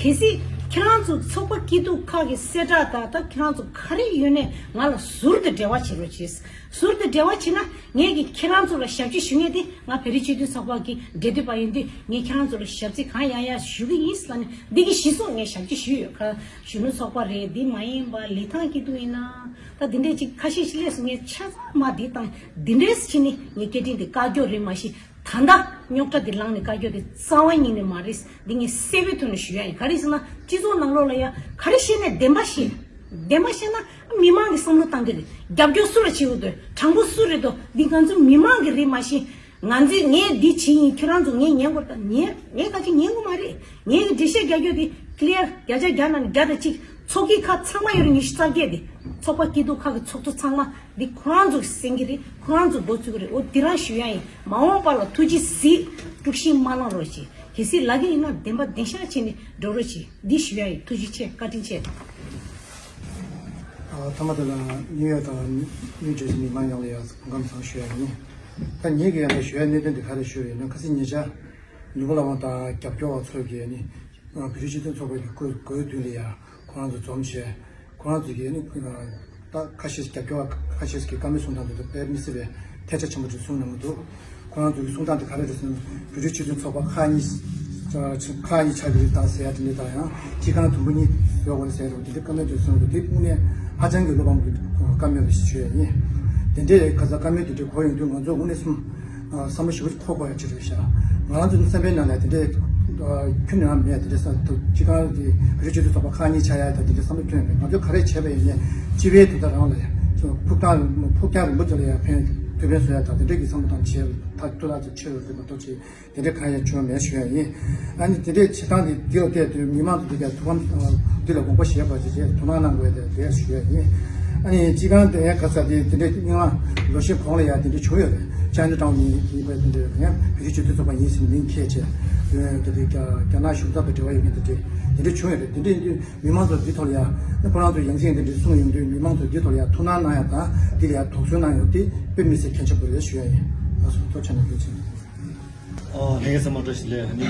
གལ་སྲིད་ཁྱེད་རང་ཚོ་ཚོགས་པ་སྐྱིད་སྡུག་ཁག་གི་གསལ་བསྒྲགས་དང་ད་ཁྱེད་རང་ཚོ་ག་རེ་ཡོད་ནས་ང་ལ་ཟུར་དུ་འབྲེལ་བ་བྱེད་རོགས་བྱེད། ཟུར་དུ་འབྲེལ་བ་བྱེད་ན་ངས་ཀྱིས་ཁྱེད་རང་ཚོ་ལ་ཞབས་ཕྱི་ཞུ་མཁན་དེ་ང་བོད་རིགས་སྤྱི་མཐུན་ཚོགས་པ་གི་འབྲེལ་མཐུད་པ་ཡིན་དུས་ངས་ཁྱེད་རང་ཚོ་ལ་ཞབས་ཕྱི་གང་ཡང་ཡང་ཞུ་གི་ཡིན་ལབ་ནས་འདི་གི་གཞི་བཟུང་ངས་ཞབས་ཕྱི་ཞུས་ཡོད། ཁ་གཞོན་ནུ་ཚོགས་པ་རེད། འདི་མ་ཡིན་པ་ལི་ཐང་སྐྱིད་སྡུག་ཡིན་ན་ད་འདི་འདྲས་ཅིག་ཁ་ཤས་ཤིག་སླེབས་སོང་། ངས་ཆ་ཚང་མ་འདི་དང་འདི་འདྲས་ཕྱིན་ནས་ངས་སྐད་འཕྲིན་འདི་བཀའ་བཀྱོག་རེད་མ་གཞི། ད་ལྟ་རྙོག་དྲ་འདི་ལངས་ནས་བཀའ་བཀྱོག་འདི་རྩ་བ་ཉིད་ནས་མ་རེད། འདི་ངས་གསལ་པོའི་ཐོག་ནས་ཞུ་ཡ་ཡིན། ག་རེ་ཟེར་ན་སྤྱི་ཚོགས་ནང་ལོགས་ལ་ཡ་ག་རེ་བཤད་ནས་བདེན་པ་བཤད། བདེན་པ་བཤད་ན་མི་མང་གི་བསམ་བློ་བཏང་གི་རེད། རྒྱབ་སྐྱོར་སུ་ལ་བྱེད་དགོས་འདུག་དྲང་པོ་སུ་རེད་འདུག་འདི་ང་ཚོ་མི་མང་གི་རེད་མ་གཞི། ང་ཚོས་ངས་འདི་བྱེད་ཡིན། ཁྱོད་རང་ཚོ་ངས་ཉན་དགོས། ད་ཉན་ངས་ག་ཅིག་ཉན་དགོས་མ་རེད། ངས་ཀྱི་འགྲེལ་བཤད་རྒྱག་རྒྱུ་དེ་ཀླེར་བརྒྱ་ཆ་བརྒྱ་ནང་ནས་བརྒྱ་དང་གཅིག་ཚོགས་ཀྱི་ཁག་ཚང་མ་ཡོད་རེད། ཉི་ཤུ་རྩ་བརྒྱད་དེ་ཚོགས་པ་སྐྱིད་སྡུག་ཁག་གི་ཚོགས་གཙོ་ཚང་མ་འདི་ཁོ་རང་ཚོ་གསན་གྱི་རེད། ཁོ་རང་ཚོ་འགོ་ཚུགས་ཀྱི་རེད། འོ་འདི་རང་ཞུ་ཡ་ཡིན། མ་འོངས་པ་ལ་ཐུགས་རྗེ་གཟིགས། དཀྲུག་ཤིང་མ་གནང་རོགས་བྱེད། གལ་སྲིད་ལབ་ཀྱི་ཡིན་ན་བདེན་པ་བདེན་ཤག་བྱས་ནས་འགྲོ་རོགས་བྱེད། འདི་ཞུ་ཡ་ཡིན། ཐུགས་རྗེ་ཆེ། བཀའ་དྲིན་ཆེ། ཨ། མཐའ་མ་དེ་ལ་ནིའུ་ཡོག་དང་ནིའུ་ཇར་སི་མི་མང་ཡོངས་ལ་ཡང་སྐུ་ཁམས་བཟང་ཞུ་ཡ་ཡིན། ད་ངེད་ཀྱི་ཡང་ན་ཞུ་ཡ་གནད་དོན་དེ་ག་རེ་ཞུ་ཡ་ཡིན་ན། ཁ་སང་ཉེ་ཆར་ལུང་པ་བླ་བྲང་དང་རྒྱབ་སྐྱོར་བ་ཚོ་གིས་ནི་བོད་རིགས་སྤྱི་མཐུན་ཚོགས་པ་གི་སྐུ་སྒེར་མདུན་ལ་ཡང་ཁོ་རང་ཚོ་འཛོམས་བྱས། ཁོ་རང་ཚོ་གིས་ནི་ད་ཁ་ཤས་རྒྱབ་སྐྱོར་བ་ཁ་ཤས་ཀྱིས་བཀའ་མོལ་གསུང་སྟངས་དེ་ཚོ་དཔེ་མི་སྲིད་པའི་ཐལ་ཆ་ཆེན་པོ་ཅིག་གསུངས་གནང་གི་འདུག་ཁོ་རང་ཚོ་གི་གསུང་སྟངས་དེ་ག་རེ་རེད་ཟེར་ན། བོད་རིགས་སྤྱི་མཐུན་ཚོགས་པ་ཁག་གཉིས་ཁག་གཉིས་ཆགས་ཀྱི་རེད་ད་ཟེར་ཡ་དེ་འདྲ་དང་། ཡང་སྤྱི་ཁང་དུམ་བུ་གཉིས་བཟོ་དགོས་རེད་ཟེར་ཡ་དེ་འདྲ་བཀའ་མོལ་དེ་གསུངས་འདུག་དེ་དངོས་གནས་ཧ་ཅང་གི་བློ་ཕམ་གྱི་བཀའ་མོལ་ཞིག་ཞུ་ཡ་ཡིན། དེ་འདྲའི་ག་ས་བཀའ་མོལ་དེ་འདྲ་གོ་ཡོང་དུས་ང་ཚོ་དངོས་གནས་སེམས་བསམ་བློ་ཞེ་པོ་འཁོར་དགོས་ཡ་ཅིག་རེད་ཤག་ང་རང་ཚོ་ནི་བསམ་པའི་ནང་ལ་དེ་འདྲའི་ཁྱོན་ནས་ཡང་མེད། དེ་འདྲའི་བསམ་སྤྱི་ཁང་གི་བོད་རིགས་སྤྱི་མཐུན་ཚོགས་པ་ཁག་གཉིས་ཆགས་ཡ་དང་དེ་འདྲའི་བསམ་བློ་ཁྱོན་ནས་མེད། ང་ཚོས་ག་རེ་བྱས་པ་ཡིན་ནའི་སྤྱི་པའི་དོན་དག་རང་ལ་ཡ་ཕུགས་རྒྱང་ཕུགས་རྒྱང་རིང་པོ་དེ་ལ་ཡ་ཕན་ཐོགས་ཕན་བཟོ་ཡ་དང་དེ་འདྲའི་གི་བསམ་བློ་བཏང་བྱས་ཐག་གཅོད་ལ་ཚོ་ཆེ་རུ་འགྲོ་མ་གཏོགས་ཅིག་དེ་འདྲའི་གང་ཡང་བྱུང་བ་མེད་ཞུ་ཡ་ཡིན། ཨ་ནི་དེ་འདྲའི་བྱེད་སྟངས་དེ་འདི་ལ་བལྟས་དུས་མི་མང་ཚོ་འདི་ག་ཐུགས་ཕམ་འདི་ལ་དགོངས་པ་བཞེས་པ་ཅིག་བྱས་ཐུགས་སྣང་གནང་དགོས་ཏེ་དེ་ཞུ་ཡ་ཡིན། ཨ་ནི་སྤྱི་ཁང་དེ་ཡང་ག་ས་དེ་དེ་འདྲའི་སྙན་ངག་ལོ་ཤས་གོང་ལ་ཡང་དེ་འདྲ་བྱུང་ཡོད་རེད། ཅཱ་ནི་ཊའུན་ཡིན་པ་དེ་འདྲ་ཡང་བོད་རིགས་སྤྱི་མཐུན་ཚོགས་པ་ཡིན་ཟེར་ནས་མིང་འཁྱེར་བྱས་དེ་འདྲའི་རྒྱ་རྒྱ་ནག་གཞུང་ཚབ་དང་འབྲེལ་བ་ཡོད་མཁན་དེ་འདྲ་དེ་འདྲ་བྱུང་ཡོད་རེད། དེ་འདྲ་ཡིན་དུས་མི་མང་ཚོ་འདི་ཐོག་ལ་ཡང་ཁོ་རང་ཚོ་ཡ་མཚན་དེ་འདྲ་གསུངས་ཡོང་དུས་མི་མང་ཚོ་འདི་ཐོག་ལ་ཡང་ཐུགས་སྣང་གནང་ཡ་དང་འདི་ལ་ཡང་དོགས་ཟོན་གནང་ཡ་དེ་དཔེ་མི་སྲིད་གལ་ཆེན་པོ་རེད་ཞུ་ཡ་ཡིན། ལགས་སོ། ཐུགས་རྗེ་ཆེ། ཨོ། ལྷན་རྒྱས་ཚང་མ་བཀྲ་ཤིས་བདེ་ལེགས། ཨ་ནི་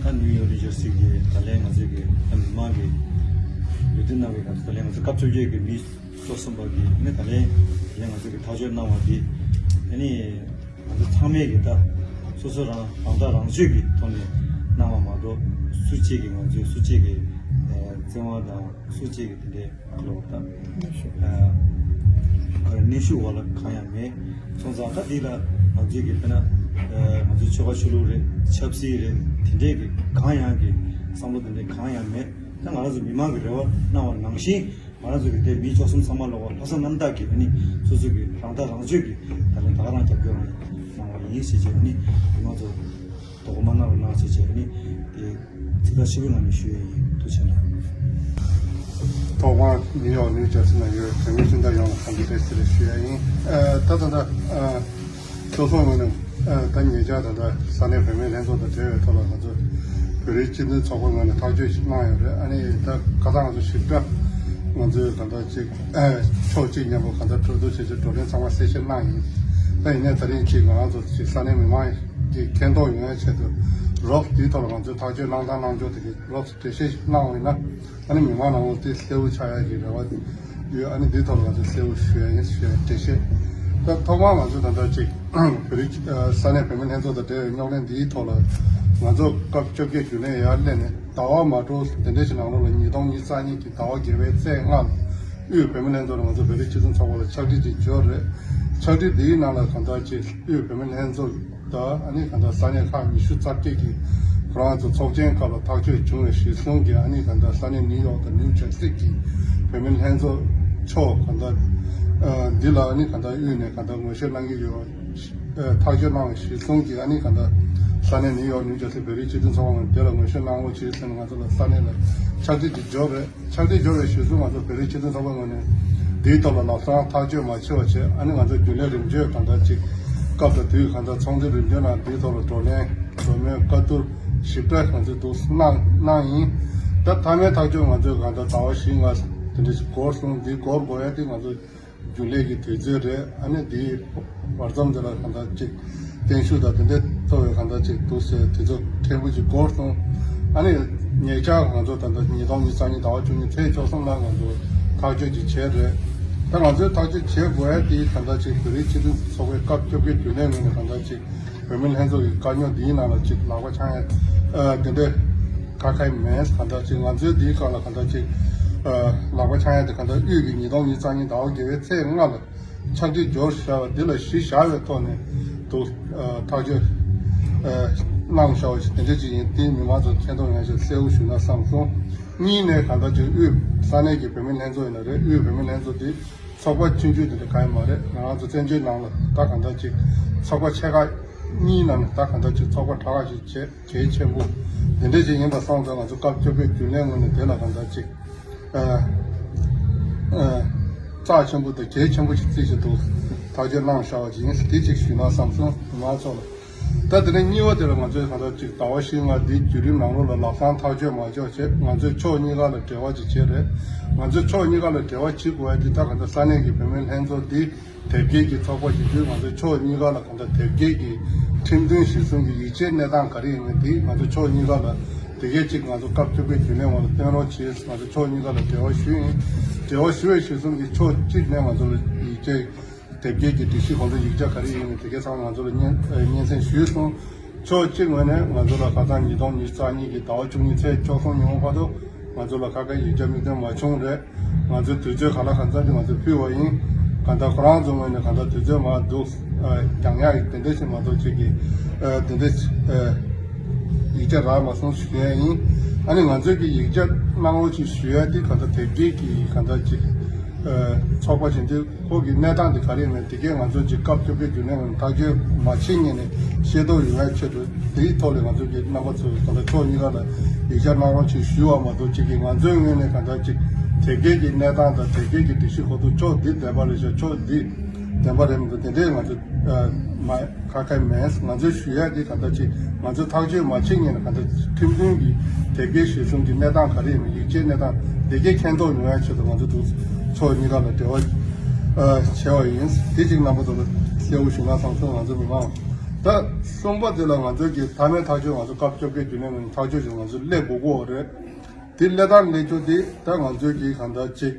ད་ནིའུ་ཡོག་ནིའུ་ཇར་སི་གི་ད་ལན་ང་ཚོའི་གི་ད་མི་མང་གི་འོས་བསྡུ་གནང་བའི་སྐབས་སུ་ད་ལན་ང་ཚོ་སྐབས་བཅོ་བརྒྱད་ཀྱི་མི་བཅུ་གསུམ་པ་གི་ཨ་ནི་ད་ལན་ད་ལན་ང་ཚོ་གི་ཐག་གཅོད་གནང་བ་འདི་ཨ་ནི་ང་ཚོ་ཚང་མས་གི་ད་སོ་སོ་རང་རང་ཐག་རང་གཅོད་ཀྱི་ཐོག་ནས་གནང་བ་མ་གཏོགས་སུ་གཅིག་གི་ང་ཚོའི་སུ་གཅིག་གི་བཙན་དབང་དང་སུ་གཅིག་གི་དེ་འདྲའི་ལོག་ལྟ། ཨ། ཁོ་རང་གནོན་ཤུགས་འོག་ལ་གང་ཡང་མེད། སོང་ཙང་ད་འདི་ལ་ང་ཚོས་ཀྱི་དཔེར་ན་ཨ་ང་ཚོའི་ཆོལ་ཁ་ཆོས་ལུགས་རེད། ཆབ་སྲིད་རེད། དེ་འདྲའི་གི་གང་ཡང་གི་བསམ་བློ་དེ་འདྲའི་གང་ཡང་མེད། ད་ང་རང་ཚོ་མི་མང་གི་རེ་བ་གནང་བ་ནང་བཞིན་ང་རང་ཚོ་གི་དེ་མི་བཅུ་གསུམ་ཚང་མ་ལོག་པ་ལྷག་བསམ་རྣམ་དག་གིས་ཨ་ནི་སོ་སོ་གི་རང་ཐག་རང་གཅོད་ཀྱིས་ད་ལན་ད་ག་རང་རྒྱབ་སྐྱོར་རང་གནང་བ་ཡིན་ཞེས་བྱས་ཨ་ནི་མི་མང་ཚོ། དོ་དགོང་མ་གནང་རོགས་གནང་ཞེས་བྱས་ནི་དེ་ཚིག་ཐག་ཆོད་པོའི་ངང་ནས་ཞུ་ཡས་ཡིན། ཐུགས་རྗེ་གནང་། ཐོག་མར་ནིའུ་ཡོག་ནིའུ་ཇར་སི་ནང་ཡོད་བོད་མི་སྤུན་ཟླ་ཡོངས་ལ་འཚམས་འདྲི་བཀྲ་ཤིས་བདེ་ལེགས་ཞུ་ཡས་ཡིན། ཨ། ད་ད་ད་ཨ་སོ་སོའི་ངོས་ནས་ཨ་ད་ཉེ་ཆར་ད་ལྟ་ས་གནས་བོད་མིའི་ལྷན་ཚོགས་དང་འབྲེལ་བའི་ཐོག་ལ་ང་ཚོ་བོད་རིགས་སྤྱི་མཐུན་ཚོགས་པའི་ངོས་ནས་ཐག་གཅོད་ཞིག་གནང་ཡོད་རེད། ཨ་ནི་ད་ཁ་སང་ང་ཚོ་ཞིབ་ཕྲ་ང་ཚོས་ད་ལྟ་ཅིག་ཨ་ཕྱོགས་གཅིག་མཉམ་པོ་གང་ལྟར་གྲོས་བསྡུར་བྱེད་ཆེད་བགྲོ་གླེང་ཚང་མ་གསལ་བཤད་གནང་ཡིན། ད་ཡིན་ནའི་ད་རིང་ཅིག་ང་རང་ཚོ་ཅིག་ས་གནས་མི་མང་གི་མཁྱེན་རྟོགས་ཡོང་ཡ་ཆེད་དུ་རོབ་འདིའི་ཐོག་ལ་ང་ཚོས་ཐག་གཅོད་གནང་སྟངས་གནང་ཕྱོགས་དེ་གི་རོབ་འགྲེལ་བཤད་ཞིག་གནང་བ་ཡིན་ན་ཨ་ནི་མི་མང་ནང་ལོགས་དེ་གསལ་བོ་ཆགས་ཡ་གི་རེ་བ་ཡོད། ཨ་ནི་འདིའི་ཐོག་ལ་ང་ཚོས་གསལ་བོ་ཞུ་ཡ་ཡིན་ཞུ་ཡ་འགྲེལ་བཤད། ད་ཐོག་མར་ང་ཚོས་ད་ལྟ་ཅིག་བོད་རིགས་ས་གནས་བོད་མི་ལྷན་ཚོགས་དང་འབྲེལ་བའི་རྙོག་གླེང་འདིའི་ཐོག་ལ་ང་ཚོ་སྐབས་བཅོ་བརྒྱད་རྒྱུན་ལས་ཡར་སླེབས་ནས་ཟླ་བ་མ་འགྲོ་དེ་འདྲ་ཞིག་ནང་ལོགས་ལ་ཉིས་སྟོང་ཉི་ཤུ་རྩ་གཉིས་ཀྱི་ཟླ་བ་བརྒྱད་པའི་ཚེས་ལྔ་ལ་དབུས་བོད་མི་ལྷན་ཚོགས་ནས་ང་ཚོ་བོད་རིགས་སྤྱི་མཐུན་ཚོགས་པ་ལ་ཕྱག་བྲིས་ཅིག་འབྱོར་རེད། ཕྱག་བྲིས་འདིའི་ནང་ལ་གང་ལྟར་ཅིག་དབུས་བོད་མི་ལྷན་ཚོགས་དང་ཨ་ནི་གང་ལྟར་ས་གནས་ཁག་ཉི་ཤུ་རྩ་བརྒྱད་ཀྱིས་ཁོ་རང་ཚོ་ཚོགས་ཆེན་སྐབས་ལ་ཐག་གཅོད་བྱུང་བའི་གཞིར་བཟུང་གིས་ཨ་ནི་གང་ལྟར་ས་གནས་ནིའུ་ཡོག་དང་ནིའུ་ཇར་སི་གི་བོད་མི་ལྷན་ཚོགས་མཆོག་གང་ལྟར་འདི་ལ་ཨ་ནི་གང་ལྟར་དབུས་ནས་གང་ལྟར་ངོ་ཤེས་གནང་གི་ཡོད། ཐག་གཅོད་གནང་བའི་གཞིར་བཟུང་གིས་ཨ་ནི་གང་ལྟར་ས་གནས་ནིའུ་ཡོག་ནིའུ་ཇར་སི་བོད་རིགས་སྤྱི་མཐུན་ཚོགས་པ་ངོས་ནས་དེ་ལ་ངོ་ཤེས་གནང་རོགས་བྱེད་ཟེར་ནས་ང་ཚོ་ལ་ས་གནས་ལ་ཕྱག་བྲིས་ཅིག་འབྱོར་རེད། ཕྱག་བྲིས་འབྱོར་བའི་གཞིར་བཟུང་ང་ཚོ་བོད་རིགས་སྤྱི་མཐུན་ཚོགས་པའི་ངོས་ནས་ འདིའི་ཐོག་ལ་ལམ་སང་ཐག་གཅོད་མ་བྱས་པ་བྱས། ཨ་ནི་ང་ཚོ་རྒྱུན་ལས་རིམ་བྱོན་གང་ལྟར་ཅིག་སྐབས་དང་དུས་གང་ལྟར་ཚོགས་འདུ་རིམ་བྱོན་ནང་འདིའི་ཐོག་ལ་བགྲོ་གླེང་གྲོས་མོལ་བཀའ་བསྡུར་ཞིབ་ཕྲ་གང་ཚོད་འདུག་གནང་གནང་ཡིན། ད་མཐའ་མའི་ཐག་གཅོད་ང་ཚོས་གང་ལྟར་ཟླ་བ་བཞི་ལྔ་དེ་འདྲ་ཞིག་འགོར་སོང་། འདི་འགོར་དགོས་ཡ་དེ་ང་ཚོ་རྒྱུན་ལས་ཀྱི་དུས་ཚོད་རེད། ཨ་ནི་འདིའི་བར་མཚམས་དེ་ལ་གང་ལྟར་ཅིག་བརྟན་བཞུགས་དང་དེ་འདྲའི་ཐོག་བའི་གང་ལྟར་ཅིག་འདུག་ཟེར་དུས་ཚོད་ཕྲན་བུ་ཅིག་འགོར་སོང་། ཨ་ནི་ཉེ་ཆར་ང་ཚོ་ད་ལྟ་ཉིས་སྟོང་ཉི་ཤུ་རྩ་གཉིས་ཟླ་བ་བཅུ་གཉིས་ཚེས་བཅུ་གསུམ་ལ་ང་ཚོ་ཐག་གཅོད་ཅིག་བྱས་རེད། ད་ང་ཚོའི་ཐག་གཅོད་བྱེད་དགོས་ཡ་དེ་གང་ལྟར་ཅིག་བོད་རིགས་སྤྱི་མཐུན་ཚོགས་པའི་སྐབས་བཅོ་བརྒྱད་རྒྱུན་ལས་ངོས་ནས་གང་ལྟར་ཅིག་བོད་མི་ལྷན་ཚོགས་ཀྱི་བཀའ་རྙོག་འདིའི་ནང་ལ་ཅིག་ལག་པ་འཆང་ཡ་ཨ་དེ་འདྲའི་ག་གེ་མེད། གང་ལྟར་ཅིག་ང་ཚོའི་འདིའི་སྐབས་ལ་གང་ལྟར་ཅིག་ཨ་ལག་པ་འཆང་ཡ་དེ་གང་ལྟར་དབུས་ཀྱི་ཉིས་སྟོང་ཉི་ཤུ་རྩ་གཉིས་ཟླ་བ་བརྒྱད་པའི་ཚེས་ལྔ་ལ་ཕྱག་བྲིས་འབྱོར་བཞག་པ་འདི་ལ་གཞི་བཞག་པའི་ཐོག་ནས་འདུག་ཨ་ཐག་གཅོད་ཨ་གནང་བཞག་པ་ཞིག་དེ་འདྲ་ཅིག་ཡིན། དེ་མི་མང་ཚོ་མཁྱེན་རྟོགས་ཡོང་ཡ་ཞིག་གསལ་བོ་ཞུ་ན་བསམ་སོང་། གཉིས་ནས་གང་ལྟར་ཅིག་དབུས་ས་གནས་ཀྱི་བོད་མི་ལྷན་ཚོགས་ཡིན་ན་རེད། དབུས་བོད་མི་ལྷན་ཚོགས་འདི་ཚོགས་པ་ཆུང་ཆུང་དེ་འདྲ་གང་ཡང་མ་རེད། ང་རང་ཚོ་བཙན་བྱོལ་ནང་ལ་ད་གང་ལྟར་ཅིག་ཚོགས་པ་ཆེ་ཁག་གཉིས་ནང་ནས་ད་གང་ལྟར་ཅིག་ཚོགས་པ་དྲག་ཁག་ཅིག་བྱས་གལ་ཆེན་པོ་དེ་འདྲ་ཅིག་ཡིན་པ་སོང་ཙང་ང་ཚོ་སྐབས་བཅོ་བརྒྱད་རྒྱུན་ལས་ངོས་ནས་དེ་ལ་གང་ལྟར་ཅིག་ཨ་ཨ་རྩ་ཆེན་པོ་དང་གལ་ཆེན་པོ་ཞིག་བརྩིས་བྱས་འདུག་ཐག་གཅོད་གནང་བཞག་པ་ཅིག་ཡིན། དེ་ཅིག་ཞུས་ན་བསམ་སོང་། མི་མང་ཚོ་ལ། ད་དེ་ནས་གཉིས་པ་དེ་ལ་ང་ཚོས་གང་ལྟར་ཅིག་ཟླ་བ་བཞི་ལྔ་འདིའི་བརྒྱུད་རིམ་ནང་ལོགས་ལ་ལམ་སང་ཐག་གཅོད་མ་བྱས་བྱས་ང་ཚོས་ཕྱོགས་གཉིས་ཀ་ལ་འབྲེལ་བ་ཅིག་བྱས་རེད། ང་ཚོས་ཕྱོགས་གཉིས་ཀ་ལ་འབྲེལ་བ་བྱེད་དགོས་ཡ་འདི་ད་གང་ལྟར་ས་གནས་ཀྱི་བོད་མི་ལྷན་ཚོགས་འདི་དེབ་སྐྱེལ་གྱི་ཚོགས་པ་ཞིག་དུས་ང་ཚོས་ཕྱོགས་གཉིས་ཀ་ལ་གང་ལྟར་དེབ་སྐྱེལ་གྱི་ཁྲིམས་མཐུན་གཞི་བཟུང་གི་ཡིག་ཆའི་གནས་སྟངས་ག་རེ་ཡིན་མིན་འདི་ང་ཚོས་ཕྱོགས་གཉིས་ཀ་ལ་དེ་གས་ཅིག་ང་ཚོ་སྐབས་བཅོ་བརྒྱད་རྒྱུན་ལས་ངོས་ལ་སྟོན་རོགས་བྱེད། ང་ཚོ་ཕྱོགས་གཉིས་ཀ་ལ་འབྲེལ་བ་ཞུས་ཡིན། འབྲེལ་བ་ཞུ་བའི་གཞི་བཟུང་གི་ཕྱོགས་གཅིག་ནས་ང་ཚོ་ལ་ཡིག་ཆ་དེབ་སྐྱེལ་གྱི་སྒྲིག་གཞི་གོང་དུ་ཡིག་ཆ་ག་རེ་ཡིན་མིན་དེ་གས་ཚང་མ་ང་ཚོ་ལ་སྙན་སྙན་སེང་ཞུས་སོང་། ཕྱོགས་གཅིག་ངོས་ནས་ང་ཚོ་ལ་ཁ་སང་ཉིས་སྟོང་ཉི་ཤུ་རྩ་གཉིས་ཀྱི་ཟླ་བ་བཅུ་གཉིས་ཚེས་བཅུ་གསུམ་ཉིན་མོ་བར་དུ་ང་ཚོ་ལ་ཁ་ཁ་ཡིག་ཆ་མིག་སྟོན་མ་བྱུང་རེད། ང་ཚོའི་དུས་ཚོད་ག་ལ་གང་འཚམ་དུ་ང་ཚོས་ཕུལ་བ་ཡིན། གང་ལྟར་ཁོ་རང་ཚོ་ངོས་ནས་གང་ལྟར་དུས་ཚོད་མ་འདུག་ཨ་རྒྱག་ཡག་གི་དེ་འདྲ་ཞིག་མ་གཏོགས་ཅིག་གི་ཨ་དེ་འདྲ་ཨ་ཡིག་ཆ་རག་མ་སོང་ཞུ་ཡ་ཡིན། ཨ་ནི་ང་ཚོས་ཀྱི་ཡིག་ཆ་གནང་རོགས་ཅིག་ཞུ་ཡ་དེ་གང་ལྟར་དེབ་སྐྱེལ་གྱི་གང་ལྟར་ཅིག་ཨ་ཚོགས་པ་བྱེད་དུས། ཁོ་གི་གནས་སྟངས་དེ་ག་རེ་ཡིན་མིན་དེ་གས་ང་ཚོ་ཅིག་སྐབས་བཅོ་བརྒྱད་རྒྱུན་ལས་ངོས་ནས་ཐག་གཅོད་མ་བྱེད་སྔོན་ནས་ཤེས་རྟོགས་ཡོང་ཡ་ཆེད་དུ་དེའི་ཐོག་ལས་ང་ཚོ་གི་རྣམ་པ་ཚོ་གང་ལྟར་ཕྱོགས་གཉིས་ཀ་ལ་ཡིག་ཆ་གནང་རོགས་ཅིག་ཞུ་བ་མ་གཏོགས་ཅིག་གིས་ང་ཚོའི་ངོས་ནས་གང་ལྟར་ཅིག་དེབ་སྐྱེལ་གྱི་གནས་སྟངས་དང་དེབ་སྐྱེལ་གྱི་སྒྲིག་གཞི་ཁོ་ཚོ་ཕྱོགས་འདི་བདེན་པ་རེད་ཤག་ཕྱོགས་འདི་བདེན་པ་རེད་མི་འདུག་དེ་འདྲས་ང་ཚོ་མ་ཁ་ཁ་མེད། ང་ཚོས་ཞུ་ཡ་དེ་གང་ལྟར་ཅིག་ང་ཚོས་ཐག་གཅོད་མ་བྱེད་སྔོན་ནས་གང་ལྟར་ཁྲིམས་མཐུན་གྱི་དེབ་སྐྱེལ་གཞི་བཟུང་གི་གནས་སྟངས་ག་རེ་ཡིན་མིན་ཡིག་ཆའི་གནས་སྟངས་དེ་གས་མཁྱེན་རྟོགས་ཡོང་ཡ་ཆེད་དུ་ང་ཚོ་འདུག་ཕྱོགས་གཉིས་ཀ་ལ་འབྲེལ་བ་ཨ་བྱས་པ་ཡིན། དེ་གཅིག་རྣམ་པ་ཚོ་ལ་གསལ་བོ་ཞུ་ན་བསམ་སོང་། ང་ཚོ་མི་མང་ད་གསུམ་པ་དེ་ལ་ང་ཚོ་གི་མཐའ་མའི་ཐག་གཅོད་ང་ཚོ་སྐབས་བཅོ་བརྒྱད་རྒྱུན་ལས་ངོས་ནས་ཐག་གཅོད་བྱས་ང་ཚོ་སླེབས་དགོས་ཀྱི་ཡོད་རེད། དེ་སླེབས་སྟངས་སླེབས་ཕྱོགས་དེ་ད་ང་ཚོའི་གི་གང་ལྟར་ཅིག་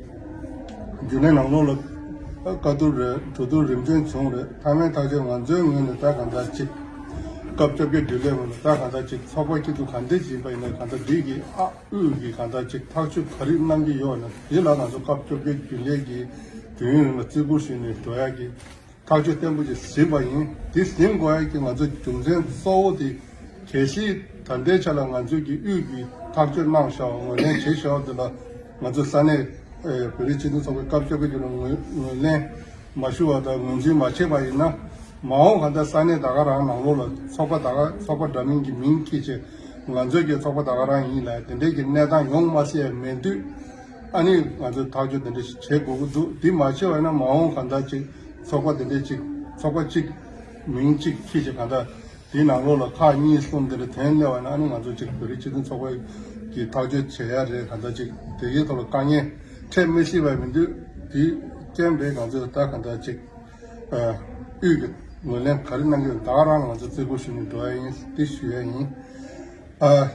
རྒྱུན་ལས་ནང་ལོགས་ལ་བཀའ་བསྡུར་རེད། གྲོས་བསྡུར་རིམ་བྱོན་བྱུང་རེད། མཐའ་མའི་ཐག་གཅོད་ང་ཚོའི་ངོས་ནས་ད་གང་ལྟར་ཅིག་སྐབས་བཅོ་བརྒྱད་རྒྱུན་ལས་ངོས་ནས་ད་གང་ལྟར་ཅིག་ཚོགས་པ་སྐྱིད་སྡུག་ག་འདྲ་ཅིག་ཡིན་པ་ཡིན་ན་གང་ལྟར་འདི་གི་ཨ་དབུས་ཀྱི་གང་ལྟར་ཅིག་ཐག་གཅོད་ག་རེ་གནང་གི་ཡོད་ན་འདི་ལ་ང་ཚོ་སྐབས་བཅོ་བརྒྱད་རྒྱུན་ལས་ཀྱི་དུས་ཡུན་རིང་ལ་བརྩི་བཀུར་ཞུས་ནས་འགྲོ་ཡག་གི་ཐག་གཅོད་བརྟན་པོ་ཞིག་ཟིན་པ་ཡིན། དེ་ཟིན་དགོས་ཡ་གི་ང་ཚོ་རྒྱུ་མཚན་གཙོ་བོ་དེ་གལ་སྲིད་ད་ལྟའི་ཆ་ལ་ང་ཚོས་ཀྱི་དབུས་ཀྱི་ཐག་གཅོད་གནང་བཞག་པ་ངོས་ལེན་བྱས་བཞག་པ་དེ་ལ་ང་ཚོ་ས་གནས་ཨེ་བོད་རིགས་སྤྱི་མཐུན་ཚོགས་པའི་སྐབས་བཅོ་བརྒྱད་ཀྱི་ལ་ངོས་ངོས་ལེན་མ་ཞུ་བ་དང་ངོས་འཛིན་མ་བྱས་པ་ཡིན་ན་མ་འོངས་གང་ལྟར་ས་གནས་ད་ག་རང་ནང་ལོགས་ལ་ཚོགས་པ་ད་ག་ཚོགས་པ་འདྲ་མིན་གྱི་མིང་འཁྱེར་བྱས་ང་ཚོའི་ཀྱི་ཚོགས་པ་ད་ག་རང་ཡིན་ལ་དེ་འདྲའི་གི་གནས་སྟངས་ཡོང་མ་སྲིད་ཡ་མེད་དུས། ཨ་ནི་ང་ཚོས་ཐག་གཅོད་དེ་འདྲ་ཞིག་བྱེད་དགོས་ཀྱི་འདུག་དེ་མ་བྱས་པ་ཡིན་ན་མ་འོངས་གང་ལྟར་ཅིག་ཚོགས་པ་དེ་འདྲ་ཅིག་ཚོགས་པ་གཅིག་མིང་གཅིག་ཁྱེར་བྱས་གང་ལྟར་དེའི་ནང་ལོགས་ལ་ཁག་གཉིས་གསུམ་དེ་འདྲ་ཐོན་སླེབས་པ་ཡིན་ན་ཨ་ནི་ང་ཚོ་ཅིག་བོད་རིགས་སྤྱི་མཐུན་ཚོགས་པ་གིས་ཐག་གཅོད་བྱེད་ཡ་རེད། གང་ལྟར་ཅིག་དེ་གའི་ཐོག་ལ་དཀའ་ངལ་འཕྲད་མི་སྲིད་པ་མི་འདུག་དེའི་རྐྱེན་པས་ང་ཚོས་ད་གང་ལྟར་ཅིག་ཨ་དབུས་ཀྱི་ངོས་ལེན་ག་རེ་གནང་གི་ཡོད་ད་ག་རང་ང་ཚོ་བརྩི་བཀུར་ཞུ་ནས་འགྲོ་ཡ་ཡིན་དེ་ཞུ་ཡ་ཡིན། ཨ།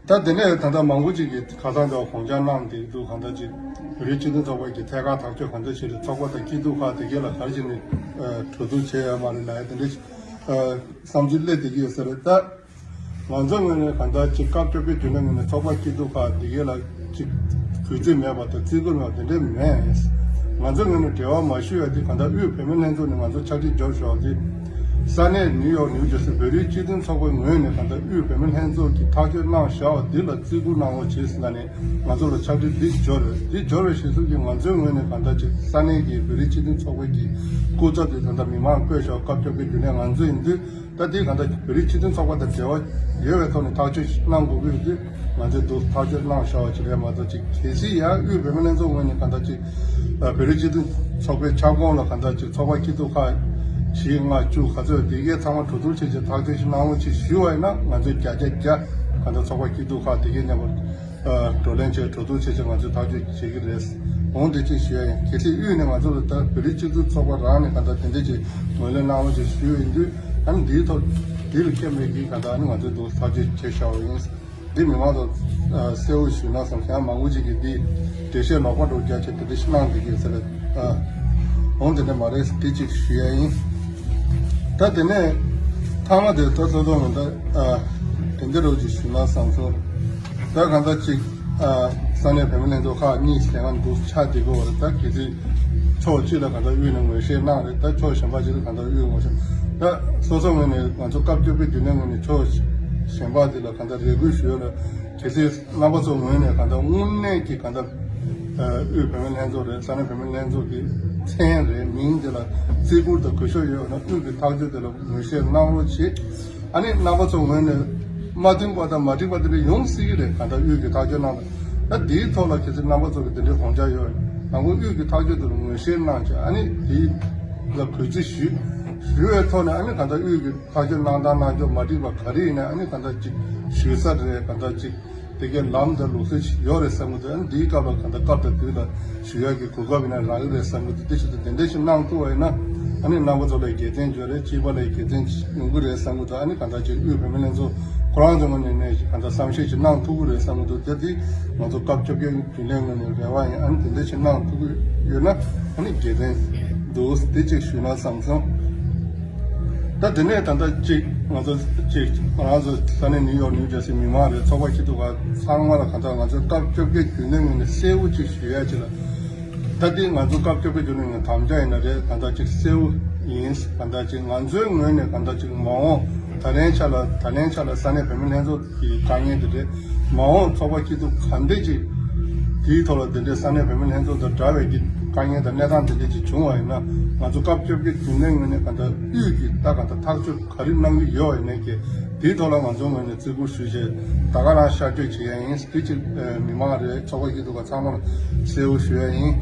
ད་དེ་ནས་ད་ལྟ་མང་པོ་ཅིག་གིས་ཁ་སང་དེ་དགོངས་འཆར་གནང་བསྡད་འདུག་གང་ལྟར་ཅིག་བོད་རིགས་སྤྱི་མཐུན་ཚོགས་པ་གི་ཐད་ཀར་ཐག་གཅོད་གང་ལྟར་བྱས་ཏེ་ཚོགས་པ་དང་སྐྱིད་སྡུག་ཁག་དེ་གས་ལ་ག་རེ་བྱས་ནས་གྲོས་བསྡུར་བྱས་ཡོད་མ་རེད་ལབ་ཡ་དེ་འདྲ་བསམ་ཚུལ་སླེབས་བསྡད་ཀྱི་ཡོད་ས་རེད་ད། ང་ཚོ་ངོས་ནས་གང་ལྟར་ཅིག་སྐབས་བཅོ་བརྒྱད་རྒྱུན་ལས་ངོས་ནས་ཚོགས་པ་སྐྱིད་སྡུག་ཁག་དེ་གས་ལ་ཅིག་གུས་བརྩི་མེད་པ་དང་བརྩི་བཀུར་མེད་པ་དེ་འདྲ་མེད། ང་ཚོ་ངོས་ནས་འབྲེལ་བ་མ་ཞུ་ཡ་དེ་གང་ལྟར་དབུས་བོད་མི་ལྷན་ཚོགས་ནས་ང་ཚོ་ཕྱག་བྲིས་འབྱོར་ཞོག་དེ། ས་གནས་ནིའུ་ཡོག་ནིའུ་ཇར་སི་བོད་རིགས་སྤྱི་མཐུན་ཚོགས་པའི་ངོས་ནས་གང་ལྟར་དབུས་བོད་མི་ལྷན་ཚོགས་ཀྱིས་ཐག་གཅོད་གནང་བཞག་པ་འདི་ལ་བརྩི་བཀུར་གནང་རོགས་བྱེད་ཟེར་ནས་ང་ཚོ་ལ་ཕྱག་བྲིས་འདི་འབྱོར་རེད། འདི་འབྱོར་བའི་གཞི་བཟུང་གིས་ང་ཚོའི་ངོས་ནས་གང་ལྟར་ཅིག་ས་གནས་ཀྱི་བོད་རིགས་སྤྱི་མཐུན་ཚོགས་པའི་གི་སྐུ་ཚབ་དེ་ད་ལྟ་མི་མང་བསྐོས་བཞག་སྐབས་བཅོ་བརྒྱད་རྒྱུན་ལས་ང་ཚོ་ཡིན་དུས་ད་འདི་གང་ལྟར་བོད་རིགས་སྤྱི་མཐུན་ཚོགས་པ་དང་འབྲེལ་བ་ཡོད་པའི་ཐོག་ནས་ཐག་གཅོད་གནང་དགོས་ཀྱི་ཡོད་དུས་ ང་ཚོས་འདུག་ཐག་གཅོད་གནང་བཞག་པ་ཅིག་རེད་མ་གཏོགས་ཅིག་གལ་སྲིད་ཡང་དབུས་བོད་མི་ལྷན་ཚོགས་ངོས་ནས་གང་ལྟར་ཅིག་ཨ་བོད་རིགས་སྤྱི་མཐུན་ཚོགས་པའི་ཁྱབ་ཁོངས་ལ་གང་ལྟར་ཅིག་ཚོགས་པ་སྐྱིད་སྡུག་ཁག་བཞི་ལྔ་བཅུ་ག་ཚོད་དེ་གའི་ཚང་མ་གྲོས་བསྡུར་བྱས་བྱས་ཐག་གཅོད་ཞིག་གནང་རོགས་ཅིག་ཞུས་པ་ཡིན་ན་ང་ཚོས་བརྒྱ་ཆ་བརྒྱ་གང་ལྟར་ཚོགས་པ་སྐྱིད་སྡུག་ཁག་དེ་གའི་མཉམ་པར་ཨ་བགྲོ་གླེང་བྱས་གྲོས་བསྡུར་བྱས་བྱས་ང་ཚོས་ཐག་གཅོད་བྱེད་ཀྱི་རེད། འོང་དེ་ཅིག་ཞུ་ཡ་ཡིན། གལ་སྲིད་དབུས་ནས་ང་ཚོ་ལ་ད་བོད་རིགས་སྤྱི་མཐུན་ཚོགས་པ་རང་ནས་གང་ལྟར་དེ་འདྲ་ཅིག་ངོས་ལེན་གནང་རོགས་ཅིག་ཞུས་ཡིན་དུས་ཨ་ནི་འདིའི་ཐོག་འདི་ལ་ཁྱད་མེད་ཀྱི་གང་ལྟར་ཨ་ནི་ང་ཚོས་འདུག་ཐག་གཅོད་བྱས་བཞག་པ་ཡིན། འདི་མི་མང་ཚོ་གསལ་བོ་ཞུས་ན་བསམ་ཡང་མང་པོ་ཅིག་གིས་འདི་འགྲེལ་བཤད་ལོག་པ་འགྲོ་རྒྱ་ཆེ་དེ་འདྲ་ཞིག་གནང་བསྡད་ཀྱི་ཡོད་ས་རེད། ཨ། འོང་དེ་འདྲ་མ་རེད། འདི་ཅིག་ཞུ་ཡ་ཡིན། ད་དེ་ནས་མཐའ་མ་དེ་ད་ཚོ་ཚོ་མི་འདུག་ཨ། དེ་འདྲ་རོགས་ཅིག་ཞུས་ན་བསམ་སོང་། ད་གང་ལྟར་ཅིག་ཨ། ས་གནས་བོད་མི་ལྷན་ཚོགས་ཁག་གཉིས་ལས་ཀ་འདུག་ཆགས་བསྡད་ཀྱི་ཡོད་རེད། ད་གལ་སྲིད་ཕྱོགས་གཅིག་ལ་གང་ལྟར་དབུས་ནས་ངོས་བཞེས་གནང་རེད། ད་ཕྱོགས་གཞན་པ་ཅིག་ལ་གང་ལྟར་དབུས་ངོས་བཞེས། ད་སོ་སོ་ངོས་ནས་ང་ཚོ་སྐབས་བཅོ་བརྒྱད་རྒྱུན་ལས་ངོས་ནས་ཕྱོགས་གཞན་པ་དེ་ལ་གང་ལྟར་རེ་སྐུལ་ཞུ་ཡ་ལ་གལ་སྲིད་རྣམ་པ་ཚོ་ངོས་ནས་གང་ལྟར་དངོས་གནས་ཀྱི་གང་ལྟར་དབུས་བོད་མི་ལྷན་ཚོགས་རེད། ས་གནས་བོད་མི་ལྷན་ཚོགས་ཀྱི་མཚན་རེད། མིང་དེ་ལ་བརྩི་བཀུར་དང་གུས་ཞབས་ཡོད་ན་དབུས་ཀྱི་ཐག་གཅོད་དེ་ལ་ངོས་བཞེས་གནང་རོགས་བྱེད། ཨ་ནི་རྣམ་པ་ཚོ་ངོས་ནས་མ་མཐུན་པ་དང་མ་འགྲིག་པ་དེ་འདྲ་ཡོང་སྲིད་ཀྱི་རེད། གང་ལྟར་དབུས་ཀྱི་ཐག་གཅོད་གནང་དང་ད་འདིའི་ཐོག་ལ་གལ་སྲིད་རྣམ་པ་ཚོ་གི་དེ་འདྲའི་དགོངས་འཆར་ཡོད་ན་ང་ཚོ་དབུས་ཀྱི་ཐག་གཅོད་དེ་ལ་ངོས་བཞེས་གནང་བྱས་ཨ་ནི་དེ་ལ་གུས་བརྩི་ཞུ་ཞུ་བའི་ཐོག་ནས་ཨ་ནི་གང་ལྟར་དབུས་ཀྱི་ཐག་གཅོད་གནང་སྟངས་གནང་ཕྱོགས་མ་འགྲིག་པ་ག་རེ་ཡིན་ན་ཨ་ནི་གང་ལྟར་ཅིག་ཞུ་ས་རེད། གང་ལྟར་ཅིག་དེ་གའི་ལམ་དང་ལུགས་སྲོལ་ཞིག་ཡོད་རེད་བསམ་གྱི་འདུག་ཨ་ནི་འདིའི་སྐབས་ལ་གང་ལྟར་སྐབས་དང་དུས་ལ་ཞུ་ཡག་གི་གོ་སྐབས་ཡིན་ན་རག་གི་རེད་བསམ་གྱི་འདུག་དེ་ཕྱིར་དུ་དེ་འདྲ་ཞིག་གནང་ཐུབ་པ་ཡིན་ན་ཨ་ནི་རྣམ་པ་ཚོ་ལ་དགེ་མཚན་ཡོད་རེད། སྤྱི་པ་ལ་དགེ་མཚན་ཡོང་གི་རེད་བསམ་གྱི་འདུག་ཨ་ནི་གང་ལྟར་ཅིག་དབུས་བོད་མི་ལྷན་ཚོགས་ཁོ་རང་ཚོ་ངོས་ནས་ནས་གང་ལྟར་བསམ་ཤེས་ཅིག་གནང་ཐུབ་ཀྱི་རེད་བསམ་གྱི་འདུག་དེ་དེ་ང་ཚོ་སྐབས་བཅོ་བརྒྱད་རྒྱུན་ལས་ངོས་ནས་རེ་བ་ཡིན། ཨ་ནི་དེ་འདྲ་ཞིག་གནང་ཐུབ་ཀྱི་ཡོད་ན་ཨ་ནི་དགེ་མཚན་འདུག་དེ་གཅིག་ཞུས་ན་བསམ་སོང་། ད་དེ་ནས་ད་ལྟ་གཅིག་ང་ཚོ་གཅིག་ང་རང་ཚོ་ས་གནས་ནིའུ་ཡོག་ནིའུ་ཇར་སི་མི་མང་རེད། ཚོགས་པ་སྐྱིད་སྡུག་ག་ཚང་མ་ལ་གང་ལྟར་ང་ཚོ་སྐབས་བཅོ་བརྒྱད་རྒྱུན་ལས་ངོས་ནས་གསལ་བོ་གཅིག་ཞུ་ཡ་ཅིག་ལ། ད་ལྟའི་ང་ཚོ་སྐབས་བཅོ་བརྒྱད་རྒྱུན་ལས་ངོས་དམ་བཅའ་ཡིན་ན་རེད། གང་ལྟར་གཅིག་གསལ་བོ་ཡིན། གང་ལྟར་གཅིག་ང་ཚོའི་ངོས་ནས་གང་ལྟར་གཅིག་མ་འོངས་ད་ལན་ཆ་ལ་ད་ལན་ཆ་ལ་ས་གནས་བོད་མི་ལྷན་ཚོགས་ཀྱི་དཀའ་ངལ་དེ་རེད། མ་འོངས་ཚོགས་པ་སྐྱིད་སྡུག་ག་འདྲས་ཅིག་དེའི་ཐོག་ལ་དེ་འདྲའི་ས་གནས་བོད་མི་ལྷན་ཚོགས་དང་འདྲ་བའི་གི་དཀའ་ངལ་དང་གནས་སྟངས་དེ་འདྲས་ཅིག་བྱུང་བ་ཡིན་ན་ང་ཚོ་སྐབས་བཅོ་བརྒྱད་རྒྱུན་ལས་ངོས་ནས་གང་ལྟར་དབུས་ཀྱི་ད་གང་ལྟར་ཐག་གཅོད་ག་རེ་གནང་གི་ཡོད་པ་ཡིན་ནའི་གི་དེའི་ཐོག་ལ་ང་ཚོའི་ངོས་ནས་བརྩི་བཀུར་ཞུས་བྱས་ད་ག་རང་ཤར་བསྐྱོད་བྱེད་ཡ་ཡིན། དེ་གཅིག་མི་མང་རེད། ཚོགས་པ་སྐྱིད་སྡུག་ག་ཚང་མ་ལ་གསལ་བོ་ཞུ་ཡ་ཡིན།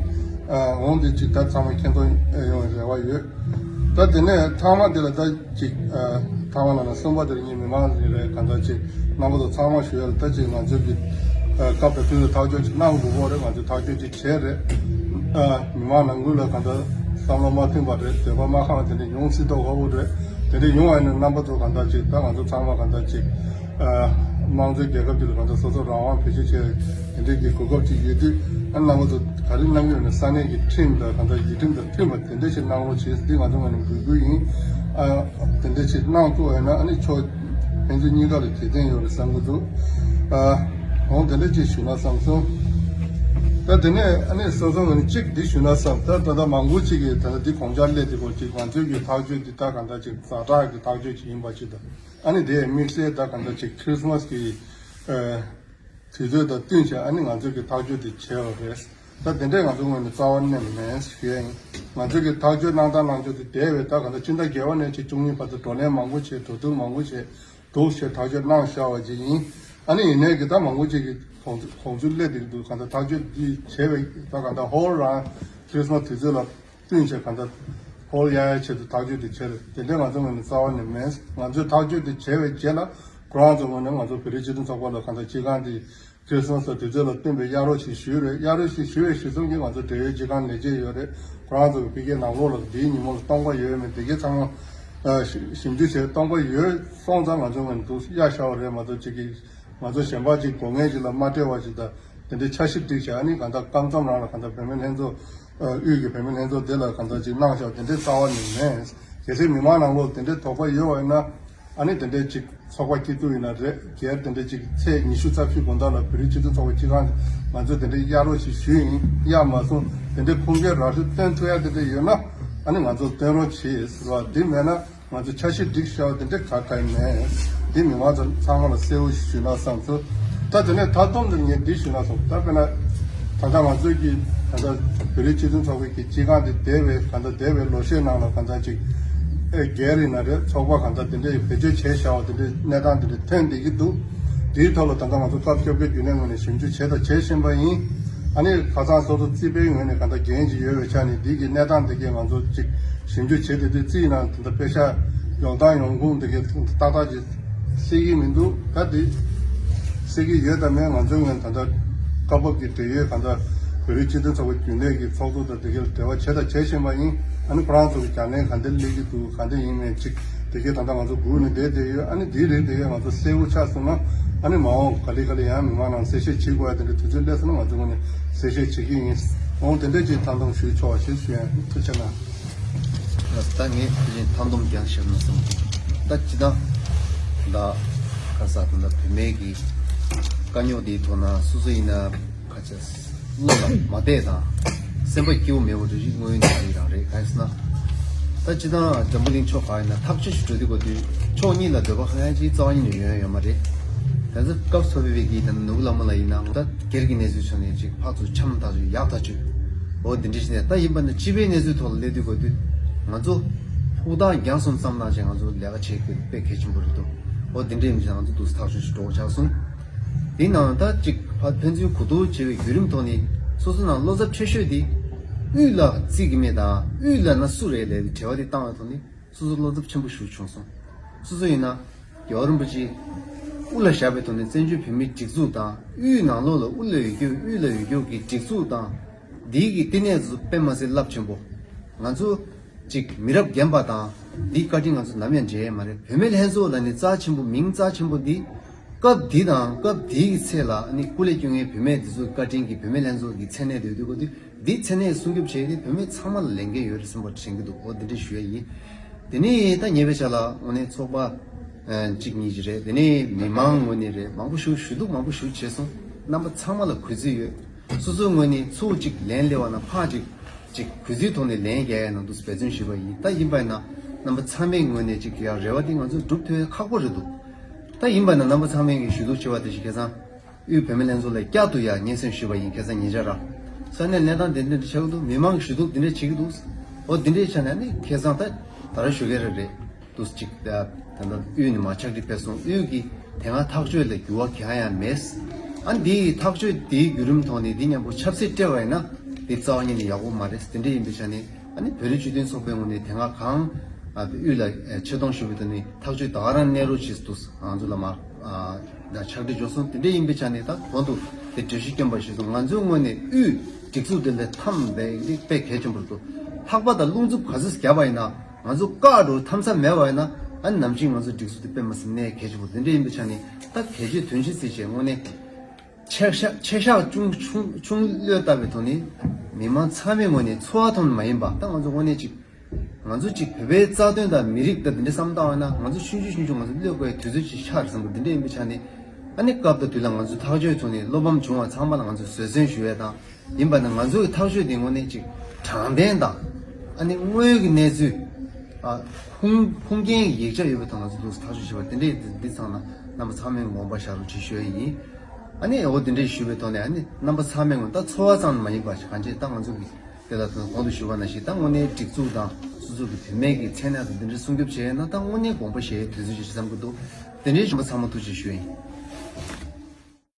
འོང་དེ་གཅིག་ད་ཚང་མ་མཁྱེན་རྟོགས་ཡོང་བའི་རེ་བ་ཡོད། ད་དེ་ནས་ཚང་མ་དེ་ལ་ད་ཅིག་ཚང་མ་ལ་ན་གསུམ་པ་དེ་ལ་ངས་མི་མང་རེ་རེ་གང་ལྟར་ཅིག་རྣམ་པ་ཚོ་ཚང་མ་ཞུ་ཡ་ལ་ད་ཅིག་ང་ཚོའི་གི་སྐབས་དང་དུས་ལ་ཐག་གཅོད་ཅིག་གནང་དགོས་པ་རེད། ང་ཚོས་ཐག་གཅོད་ཅིག་བྱས་རེད། མི་མང་ནང་ཁུལ་ལ་གང་ལྟར་བསམ་བློ་མ་མཐུན་པ་རེད། འདོད་པ་མ་ཁེངས་པ་དེ་འདྲ་ཡོང་སྲིད་མདོག་ཁ་པོ་རེད། དེ་འདྲ་ཡོང་བ་ཡིན་ན་རྣམ་པ་ཚོ་གང་ལྟར་ཅིག་ད་ང་ཚོ་ཚང་མ་གང་ལྟར་ཅིག་དམངས་གཙོའི་རྒྱལ་ཁབ་ཅིག་ལ་གང་ལྟར་སོ་སོ་རང་དབང་བེད་སྤྱོད་བྱས་དེ་འདྲའི་གི་གོ་སྐབས་ཅིག་ཡོད་དུས་ཨ་རྣམ་པ་ཚོ་ག་རེ་གནང་གི་ཡོད་ན་ས་གནས་ཀྱི་ཁྲིམས་དང་གང་ལྟར་ཡུལ་ཁྲིམས་དང་མཐུན་པ་དེ་འདྲ་ཞིག་གནང་རོགས་བྱེད། འདི་ང་ཚོ་ངོས་ནས་འབོད་སྐུལ་ཡིན། ཨ་དེ་འདྲ་ཞིག་གནང་ཐུབ་པ་ཡིན་ན་ཨ་ནི་ཕྱོགས་ཕན་ཚུན་གཉིས་ཀ་ལ་དགེ་མཚན་ཡོད་རེད་བསམ་གྱི་འདུག་ཨ་འོང་དེ་འདྲ་ཅིག་ཞུས་ན་བསམ་སོང་། ད་དེ་ནས་ཨ་ནི་སོ་སོ་ངོས་ནས་གཅིག་འདི་ཞུས་ན་བསམ། ད་ད་ལྟ་མང་པོ་ཅིག་གིས་ད་ལྟ་འདི་དགོངས་འཆར་སླེབས་དེ་སྐོར་ཅིག་ང་ཚོའི་གི་ཐག་གཅོད་འདི་ད་གང་ལྟར་ཅིག་ཛ་དྲག་གི་ཐག་གཅོད་ཅིག་ཡིན་པ་ཅིག་དང་ཨ་ནི་དེ་དམིགས་བསལ་ད་གང་ལྟར་ཅིག་ཁྲིས་མས་ཀྱི་དུས་ཚོད་དང་བསྟུན་བྱས་ཨ་ནི་ང་ཚོས་ཀྱི་ཐག་གཅོད་དེ་བྱས་པ་རེད། ད་དེ་འདྲས་ང་ཚོའི་ངོས་ནས་རྩ་བ་ནས་མེད་ཞུ་ཡ་ཡིན། ང་ཚོས་ཀྱི་ཐག་གཅོད་གནང་སྟངས་གནང་ཕྱོགས་དེ་འདས་པའི་ད་ག་ཚོད་སྤྱི་ཟླ་བརྒྱད་པ་ནས་ཕྱི་བཅུ་གཉིས་བར་དུ་བགྲོ་གླེང་མང་པོ་བྱས། གྲོས་བསྡུར་མང་པོ་བྱས། འདུག་བྱས་ཐག་གཅོད་གནང་བཞག་པ་ཅིག་ཡིན། ཨ་ནི་ཡིན་ནའི་གི་ད་མང་པོ་ཅིག་གི་དགོངས་དགོངས་ཚུལ་སླེབས་བསྡད་ཀྱི་འདུག་གང་ལྟར་ཐག་གཅོད་འདི་བྱས་པའི་ད་གང་ལྟར་ཧོལ་རང་ཁྲིས་མས་དུས་ཚོད་ལ་བསྟུན་བྱས་གང་ལྟར་ཧོལ་ཡག་ཡག་ཆེད་དུ་ཐག་གཅོད་དེ་བྱས་རེད། དེ་འདྲའི་ང་ཚོ་ངོས་ནས་རྩ་བ་ནས་མེད། ང་ཚོས་ཐག་གཅོད་དེ་བྱས་པའི་རྗེས་ལ་ཁོ་རང་ཚོ་ངོས་ནས་ང་ཚོ་བོད་རིགས་སྤྱི་མཐུན་ཚོགས་པ་ལ་གང་ལྟར་སྤྱི་ཁང་དེ་ཁྲིས་མས་ལ་དུས་ཚོད་ལ་བསྟུན་པའི་གཡར་རོགས་ཞིག་ཞུས་རེད། གཡར་རོགས་ཞིག་ཞུས་པའི་གཞི་བཟུང་གིས་ང་ཚོ་འབྲེལ་ཡོད་སྤྱི་ཁང་ལས་བྱེད་ཡོད་རེད། ཁོ་རང་ཚོ་གི་ཕ་གིའི་ནང་ལོགས་ལ་འདིའི་ཉིན་མོ་ལ་སྟོང་པ་ཡོད་མེད་དེ་གའི་ཚང་མ་ཞིབ་འཇུག་བྱས། སྟོང་པ་ཡོད་སོང་ཙང་ང་ཚོ་ངོས་ནས་འདུག་གཡར་བཞག་པ་རེད་མ་གཏོགས་ཅིག་གིས་ང་ཚོ་གཞན་པ་ཅིག་དགོས་ངེས་ཅིག་ལ་མ་སྤྲད་པ་ཅིག་དང་། དེ་འདྲའི་འཆར་གཞི་བསྒྲིགས་བྱས་ཨ་ནི་གང་ལྟར་སྐབས་མཚམས་རང་ལ་གང་ལྟར་བོད་མི་ལྷན་ཚོགས་ཨ་དབུས་ཀྱི་བོད་མི་ལྷན་ཚོགས་དེ་ལ་གང་ལྟར་ཅིག་གནང་བཞག་དེ་འདྲའི་རྩ་བ་ནས་མེད། གལ་སྲིད་མི་མང་ནང་ལོགས་དེ་འདྲའི་དོགས་པ་ཡོད་པ་ཡིན་ན་ཨ་ནི་དེ་འདྲའི་ཅིག་ཚོགས་པ་སྐྱིད་སྡུག་ཡིན་ན་རེད། སྒེར་དེ་འདྲའི་ཅིག་ཚེས་ཉི་ཤུ་རྩ་བཞི་དགོང་དག་ལ་བོད་རིགས་སྤྱི་མཐུན་ཚོགས་པའི་སྤྱི་ཁང་ནས་ང་ཚོས་དེ་འདྲའི་གཡར་རོགས་ཞིག་ཞུས་ཡིན། གཡར་མ་སོང་། དེ་འདྲའི་ཁུངས་སྐྱེལ་རག་ཤུགས་བཏོན་ཐུབ་ཡ་དེ་འདྲ་ཡོད་ན་ཨ་ནི་ང་ཚོ་བཏོན་རོགས་བྱེད་ཟེར་བ་འདི་མེད་ན། ང་ཚོ་འཆར་གཞི་སྒྲིག་བཞག་པ་དེ་འདྲ་ག་ག་ཡིན་མེད། འདི་མི་མང་ཚོ་ཚང་མ་ལ་གསལ་བོ་ཞིག་ཞུས་ན་བསམ་སོང་། ད་དེ་ནས་ད་དུང་འདིར་ངས་འདི་ཞུས་ན་སོང་། ད་དཔེར་ན་ད་ལྟ་ང་ཚོའི་གི་ད་ལྟ་བོད་རིགས་སྤྱི་མཐུན་ཚོགས་པའི་གི་སྤྱི་ཁང་དེ་འདས་པའི་གང་ལྟར་འདས་པའི་ལོ་ཤས་ནང་ལ་གང་ལྟར་ཅིག་ཨེ་སྒེར་ཡིན་ན་རེད། ཚོགས་པ་གང་ལྟར་དེ་འདྲའི་བེད་སྤྱོད་བྱས་བཞག་པ་དེ་འདྲའི་གནས་སྟངས་དེ་འདྲ་ཐོན་བསྡད་ཀྱི་འདུག་དེའི་ཐོག་ལ་ད་ལྟ་ང་ཚོ་སྐབས་བཅོ་བརྒྱད་རྒྱུན་ལས་ངོས་ནས་ཞིབ་འཇུག་བྱས་དང་བྱེད་བཞིན་པ་ཡིན། ཨ་ནི་ཁ་སང་སོ་སོ་རྩིས་པའི་ངོས་ནས་གང་ལྟར་འགན་ཅིག་ཡོད་པའི་ཆ་ནས་འདི་གི་གནས་སྟངས་དེ་གའི་ང་ཚོ་ཅིག་ཞིབ་འཇུག་བྱེད་དེ་དུས་རྩིས་ནང་ད་ལྟ་པེ་ཤག་ཡོང་སྟངས་ཡོང་ཁུངས་དེ་གའི་ཏག་ཏག་ཅིག་གསལ་གྱི་མི་འདུག་ད་དེ་གསལ་གྱི་ཡོད་དམ་མེད་ང་ཚོའི་ངོས་ནས་ད་ལྟ་སྐབས་བབ་ཀྱི་འབྲེལ་ཡོད་གང་ལྟར་བོད་རིགས་སྤྱི་མཐུན་ཚོགས་པ་རྒྱུན་ལས་ཀྱི་ཚོགས་གཙོ་དང་དེ་གའི་འབྲེལ་བ་བྱས་དང་བྱེད་བཞིན་པ་ཡིན། ཨ་ནི་ཁོ་རང་ཚོ་གི་བྱ་ལས་ག་འདྲ་སླེབས་ཀྱི་འདུག་ག་འདྲ་ཡིན་མིན་ཅིག་དེ་གའི་ད་ལྟ་ང་ཚོ་སྒུག་ནས་བསྡད་བསྡད་ཡོད། ཨ་ནི་དེའི་རིགས་དེ་གའི་ང་ཚོ་གསལ་པོ་ཆགས་སོང་ན་ཨ་ནི་མ་འོངས་ག་ལེ་ག་ལེ་ཡང་མི་མང་ནང་གསལ་བཤད་བྱེད་དགོས་ཡ་དེ་འདྲ་དུས་ཚོད་སླེབས་སོང་ན་ང་ཚོ་ངོས་ནས་གསལ་བཤད་བྱེད་ཀྱི་ཡིན། འོང་དེ་འདྲ་ཅིག་མཐའ་འདོམས་ཞུ་ཆོག་པ་ཞིག་ཞུ་ཡ་ཡིན། ཐུགས་རྗེ་གནང་། ད་ངས་དེ་བཞིན་མཐའ་སྡོམ་རྒྱག་ཤེས་ན་བསམ། ད་སྤྱི་བཏང་ད་ཁ་ས་ད་ལྟ་བུད་མེད་ཀྱི་དཀའ་རྙོག་འདིའི་ཐོག་ན་སོ་སོ་ཡིན་ན་ཁ་ཆེ་བློ་ལ་མ་བདེ་དང་སེམས་པ་སྐྱིད་པོ་མེད་པ་འདྲ་ཞིག་དངོས་ཡོད་གནས་ཚུལ་རང་རེད། གང་ཡིན་ཟེར་ན་ད་སྤྱི་བཏང་འཛམ་བུ་གླིང་ཕྱོགས་གང་ཡིན་ན་ཐག་གཅོད་ཞིག་འགྲོ་དུས་གོ་དུས་ཕྱོགས་གཉིས་ལ་འདོད་པ་གང་ཡང་ཅིག་རྩ་བ་ཉིད་ནས་ཡོང་ཡ་ཡོད་མ་རེད། ད་ཚོད་སྐབས་སུ་བབས་པའི་གི་ད་ནུབ་ལ་མོ་ལ་ཡིན་ན་ད་སྒེར་གྱི་གནས་ཚུལ་ཕྱོགས་ནས་ཅིག་ཕར་ཚུར་འཆམ་ཐག་ཆོད་ཡག་ཐག་ཆོད། འོ་འདི་འདྲ་ཞིག་ནས་ད་ཡིན་པ་ན་སྤྱི་པའི་གནས་ཚུལ་ཐོག་ལ་སླེབས་དུས་གོ་དུས་ང་ཚོ་ཕུགས་ཐག་རྒྱང་གསུམ་བསམ་བློ་བཏང་བྱས་ང་ཚོ་ལས་ཀ་བྱེད་དགོས་དཔེ་གལ་ཆེན་པོ་རེད་འདུག་འོ་འདི་འདྲ་ཡིན་ཙང་ང་ཚོ་འདུག་སེ་ཐག་ཆོད་ཞིག་འགྲོ་དགོས་ཆགས་སོང་། དེའི་ནང་ད་ཅིག་ཕ་ཕན་ཚུན་གོ་བསྡུར་བྱེད་པའི་བརྒྱུད་རིམ་ཐོག་ནས་སོ་སོ་ནང་བློ་འཚབ་ཆེ་ཤོས་དེ་དབུས་ལ་བརྩི་གི་མེད་དང་དབུས་ལ་ན་སུ་རེད་ལབ་པའི་དྲི་བ་དེ་བཏང་བའི་ཐོག་ནས་སོ་སོ་བློ་འཚབ་ཆེན་པོ་ཞིག་བྱུང་སོང་། སོ་སོ་ཡིན་ན་རྒྱལ་བ་རིན་པོ་ཆེ་དབུ་ལ་བཞག་པའི་ཐོག་ནས་བཙན་བྱོལ་བོད་མིའི་སྒྲིག་འཛུགས་དང་དབུས་ནང་ལོགས་ལ་དབུ་ལ་ཡོད་རྒྱུ་དབུས་ལ་ཡོད་རྒྱུ་གི་སྒྲིག་འཛུགས་དང་འདིའི་གི་བསྟི་གནས་ཚོ་དཔེ་མ་སྲིད་རླབས་ཆེན་པོ། ང་ཚོ་ཅིག་མི་རབས་རྒན་པ་དང་འདིའི་བཀའ་དྲིན་ང་ཚོ་ནམ་ཡང་འཇལ་ཡས་མ་རེད། བུད་མེད་ལྷན་ཚོགས་ལ་ནི་རྩ་ཆེན་པོ་མིང་རྩ་ཆེན་པོ་འདི་སྐབས་འདི་དང་སྐབས་འདིའི་གི་ཚེ་ལ་ནི་སྐུ་ལས་བསྐྱོན་མཁན་བུད་མེད་འདི་ཚོ་བཀའ་དྲིན་གྱི་བུད་མེད་ལྷན་ཚོགས་ཀྱི་མཚན་གནས་དེ་འདུག་གོ་དུས་འདི་མཚན་གནས་སྲུང་སྐྱོབ་བྱས་ཏེ་བུད་མེད་ཚང་མ་ལ་ལས་འགན་ཡོད་རེད་བསམ་པ་དྲན་གྱི་འདུག་འོ་འདི་འདྲ་ཞུ་ཡ་ཡིན། དེ་ནས་ད་ཉེ་བའི་ཆར་ལ་དངོས་གནས་ཚོགས་པ་ཨ་གཅིག་གཉིས་ཅིག་རེད། དེ་ནས་མི་མང་ངོས་ནས་རེད། མང་པོ་ཞིག་ཞུ་གཏུག་མང་པོ་ཞིག་བྱས་སོང་། རྣམ་པ་ཚང་མ་ལ་གུས་བརྩི་ཡོད། སོ་སོའི་ངོས་ནས་ཚུར་གཅིག་ལན་སླེབས་པ་ན་ཕར་གཅིག་གཅིག་གུས་བརྩིའི་ཐོག་ནས་ལན་རྒྱག་ཡ་ནང་དུ་འབད་བརྩོན་ཞུས་པ་ཡིན། ད་ཡིན་པ་ཡིན་ན་རྣམ་པ་ཚང་མའི་ངོས་ནས་གཅིག་ཡ་རེ་བ་དེ་ང་ཚོས་སྒྲུབ་ཐུབ་ཡ་ཁག་པོ་རེད་འདུག་ད་ཡིན་པ་ན་རྣམ་པ་ཚང་མས་ཀྱི་ཞུ་གཏུག་བྱས་པ་དེ་བཞིན་ཁ་སང་དབུས་བོད་མི་ལྷན་ཚོགས་ལ་བསྐྱར་དུ་ཡང་སྙན་སེང་ཞུས་པ་ཡིན། ཁ་སང་ཉེ་ཆར་ར་ས་གནས་གནས་སྟངས་དེ་འདྲ་ཆགས་ཀྱི་འདུག་མི་མང་གི་ཞུ་གཏུག་དེ་འདྲ་བྱེད་ཀྱི་འདུག་འོ་དེ་འདྲའི་ཆ་ནས་ནི་ཁ་སང་ད་ད་ར་ཞུ་གི་རེད་རེད་འདུག་ཅིག་ད་ད་ལྟ་དབུས་ནས་མར་ཕྱག་བྲིས་ཕེབས་སོང་། དབུས་ཀྱི་དེ་སྔ་ཐག་གཅོད་ལ་འགྱུར་བ་གང་ཡང་མེད། ཨ་འདིའི་ཐག་གཅོད་དེའི་བརྒྱུད་རིམ་ཐོག་ནས་འདི་མཉམ་པོ་ཆབ་སྲིད་སྤྲད་པ་ཡིན་ན་འདི་རྩ་བ་ཉིད་ནས་ཡག་པོ་མ་རེད། དེ་འདྲ་ཡིན་པའི་ཆ་ནས་ཨ་ནི་བོད་རིགས་སྤྱི་མཐུན་ཚོགས་པའི་ངོས་ནས་དེ་སྔ་གང་ཨ་དབུས་ལ་ཨ་ཆེ་མཐོང་ཞུ་བའི་ཐོག་ནས་ཐག་གཅོད་ད་ག་རང་གནས་རོགས་བྱེད་འདུག་ང་ཚོ་ལ་མ་ཨ་ད་ཕྱག་བྲིས་འབྱོར་སོང་། དེ་འདྲ་ཡིན་པའི་ཆ་ནས་ད་གོང་དུ་དེ་གྲོས་གཞི་བསྐྱོན་པ་ཞིག་སོང་། ང་ཚོའི་ངོས་ནས་དབུས་སྒྲིག་འཛུགས་དེ་ལ་འཐམ་པའི་འདི་དཔེ་གལ་ཆེན་པོ་རེད་འདུག་ལྷག་པ་དང་རླུང་འཚུབ་ག་ཚོད་བརྒྱབ་པ་ཡིན་ན་ང་ཚོ་བཀག་འགྲོ་འཐམ་ས་མེད་པ་ཡིན་ན་ཨ་ནི་ནམ་ཞིག་ང་ཚོ་སྒྲིག་འཛུགས་དེ་དཔེ་མ་སྲིད་གནས་གལ་ཆེན་པོ་རེད། དེ་འདྲ་ཡིན་པའི་ཆ་ནས་ད་གལ་ཆེ་དོན་ཆེ་ཟེར་བྱས་དངོས་གནས། ཆེ་བཞག་ཆེ་བཞག་ཆུང་ཆུང་ཆུང་བློས་བཏང་བའི་ཐོག་ནས་མི་མང་ཚང་མའི་ངོས་ནས་ཚོར་བ་ཐོག་ནས་མ་ཡིན་པ་ད་ང་ཚོ་དངོས་གནས་ཅིག་ང་ཚོ་ཅིག་བོད་པའི་རྩ་དོན་དང་མི་རིགས་དང་འདི་འདྲ་བསམ་བཏང་བ་ན་ང་ཚོ་ཆུང་ཆུང་ཆུང་ཆུང་ང་ཚོ་བློས་བཀལ་དུས་ཚོད་ཅིག་ཆགས་རེད་བསམ་གི། འདི་འདྲ་ཡིན་པའི་ཆ་ནས་ཨ་ནི་སྐབས་དང་དུས་ལ་ང་ཚོ་ཐག་གཅོད་ཐོག་ནས་བློ་ཕམ་བྱུང་བ་ཚང་མ་ལ་ང་ཚོས་བཟོད་བསྲན་ཞུ་ཡས་དང་ཡིན་པ་ན་ང་ཚོའི་ཐག་གཅོད་འདི་དངོས་གནས་ཅིག་དྲང་བདེན་དང་ཨ་ནི་དངོས་ཀྱི་གནས་ཚུལ་ཨ་ཁུངས་ཁུངས་སྐྱེལ་ཡིག་ཆ་ཡོད་པའི་ཐོག་ང་ཚོ་འདུག་ཐག་གཅོད་བྱས་པ་དེ་འདྲ་འདི་ཚང་ན་རྣམ་པ་ཚང་མས་དགོངས་པ་བཞག་རོགས་ཅེས་ཞུ་ཡས་ཡིན། ཨ་ནི་འོ་དེ་འདྲས་ཞུ་བའི་ཐོག་ནས་ཨ་ནི་རྣམ་པ་ཚང་མས་ངོ་ད་ཚོར་བ་ཙམ་མ་ཡིན་པ་ཞིག་གང་ཅི་ད་ང་ཚོ་གི་དེ་ལ་དོན་གོང་དུ་ཞུས་པ་ནང་བཞིན་ད་དངོས་གནས་སྒྲིག་འཛུགས་དང་སོ་སོ་གི་བུད་མེད་ཀྱི་མཚན་གནས་དང་དེ་འདྲས་སྲུང་སྐྱོབ་བྱས་ན་ད་དངོས་གནས་དགོངས་པ་བཞེས་དུས་ཚོད་ཅིག་བསམ་གྱི་འདུག་དེ་འདྲས་རྣམ་པ་ཚང་མ་ཐུགས་རྗེ་ཞུ་ཡིན།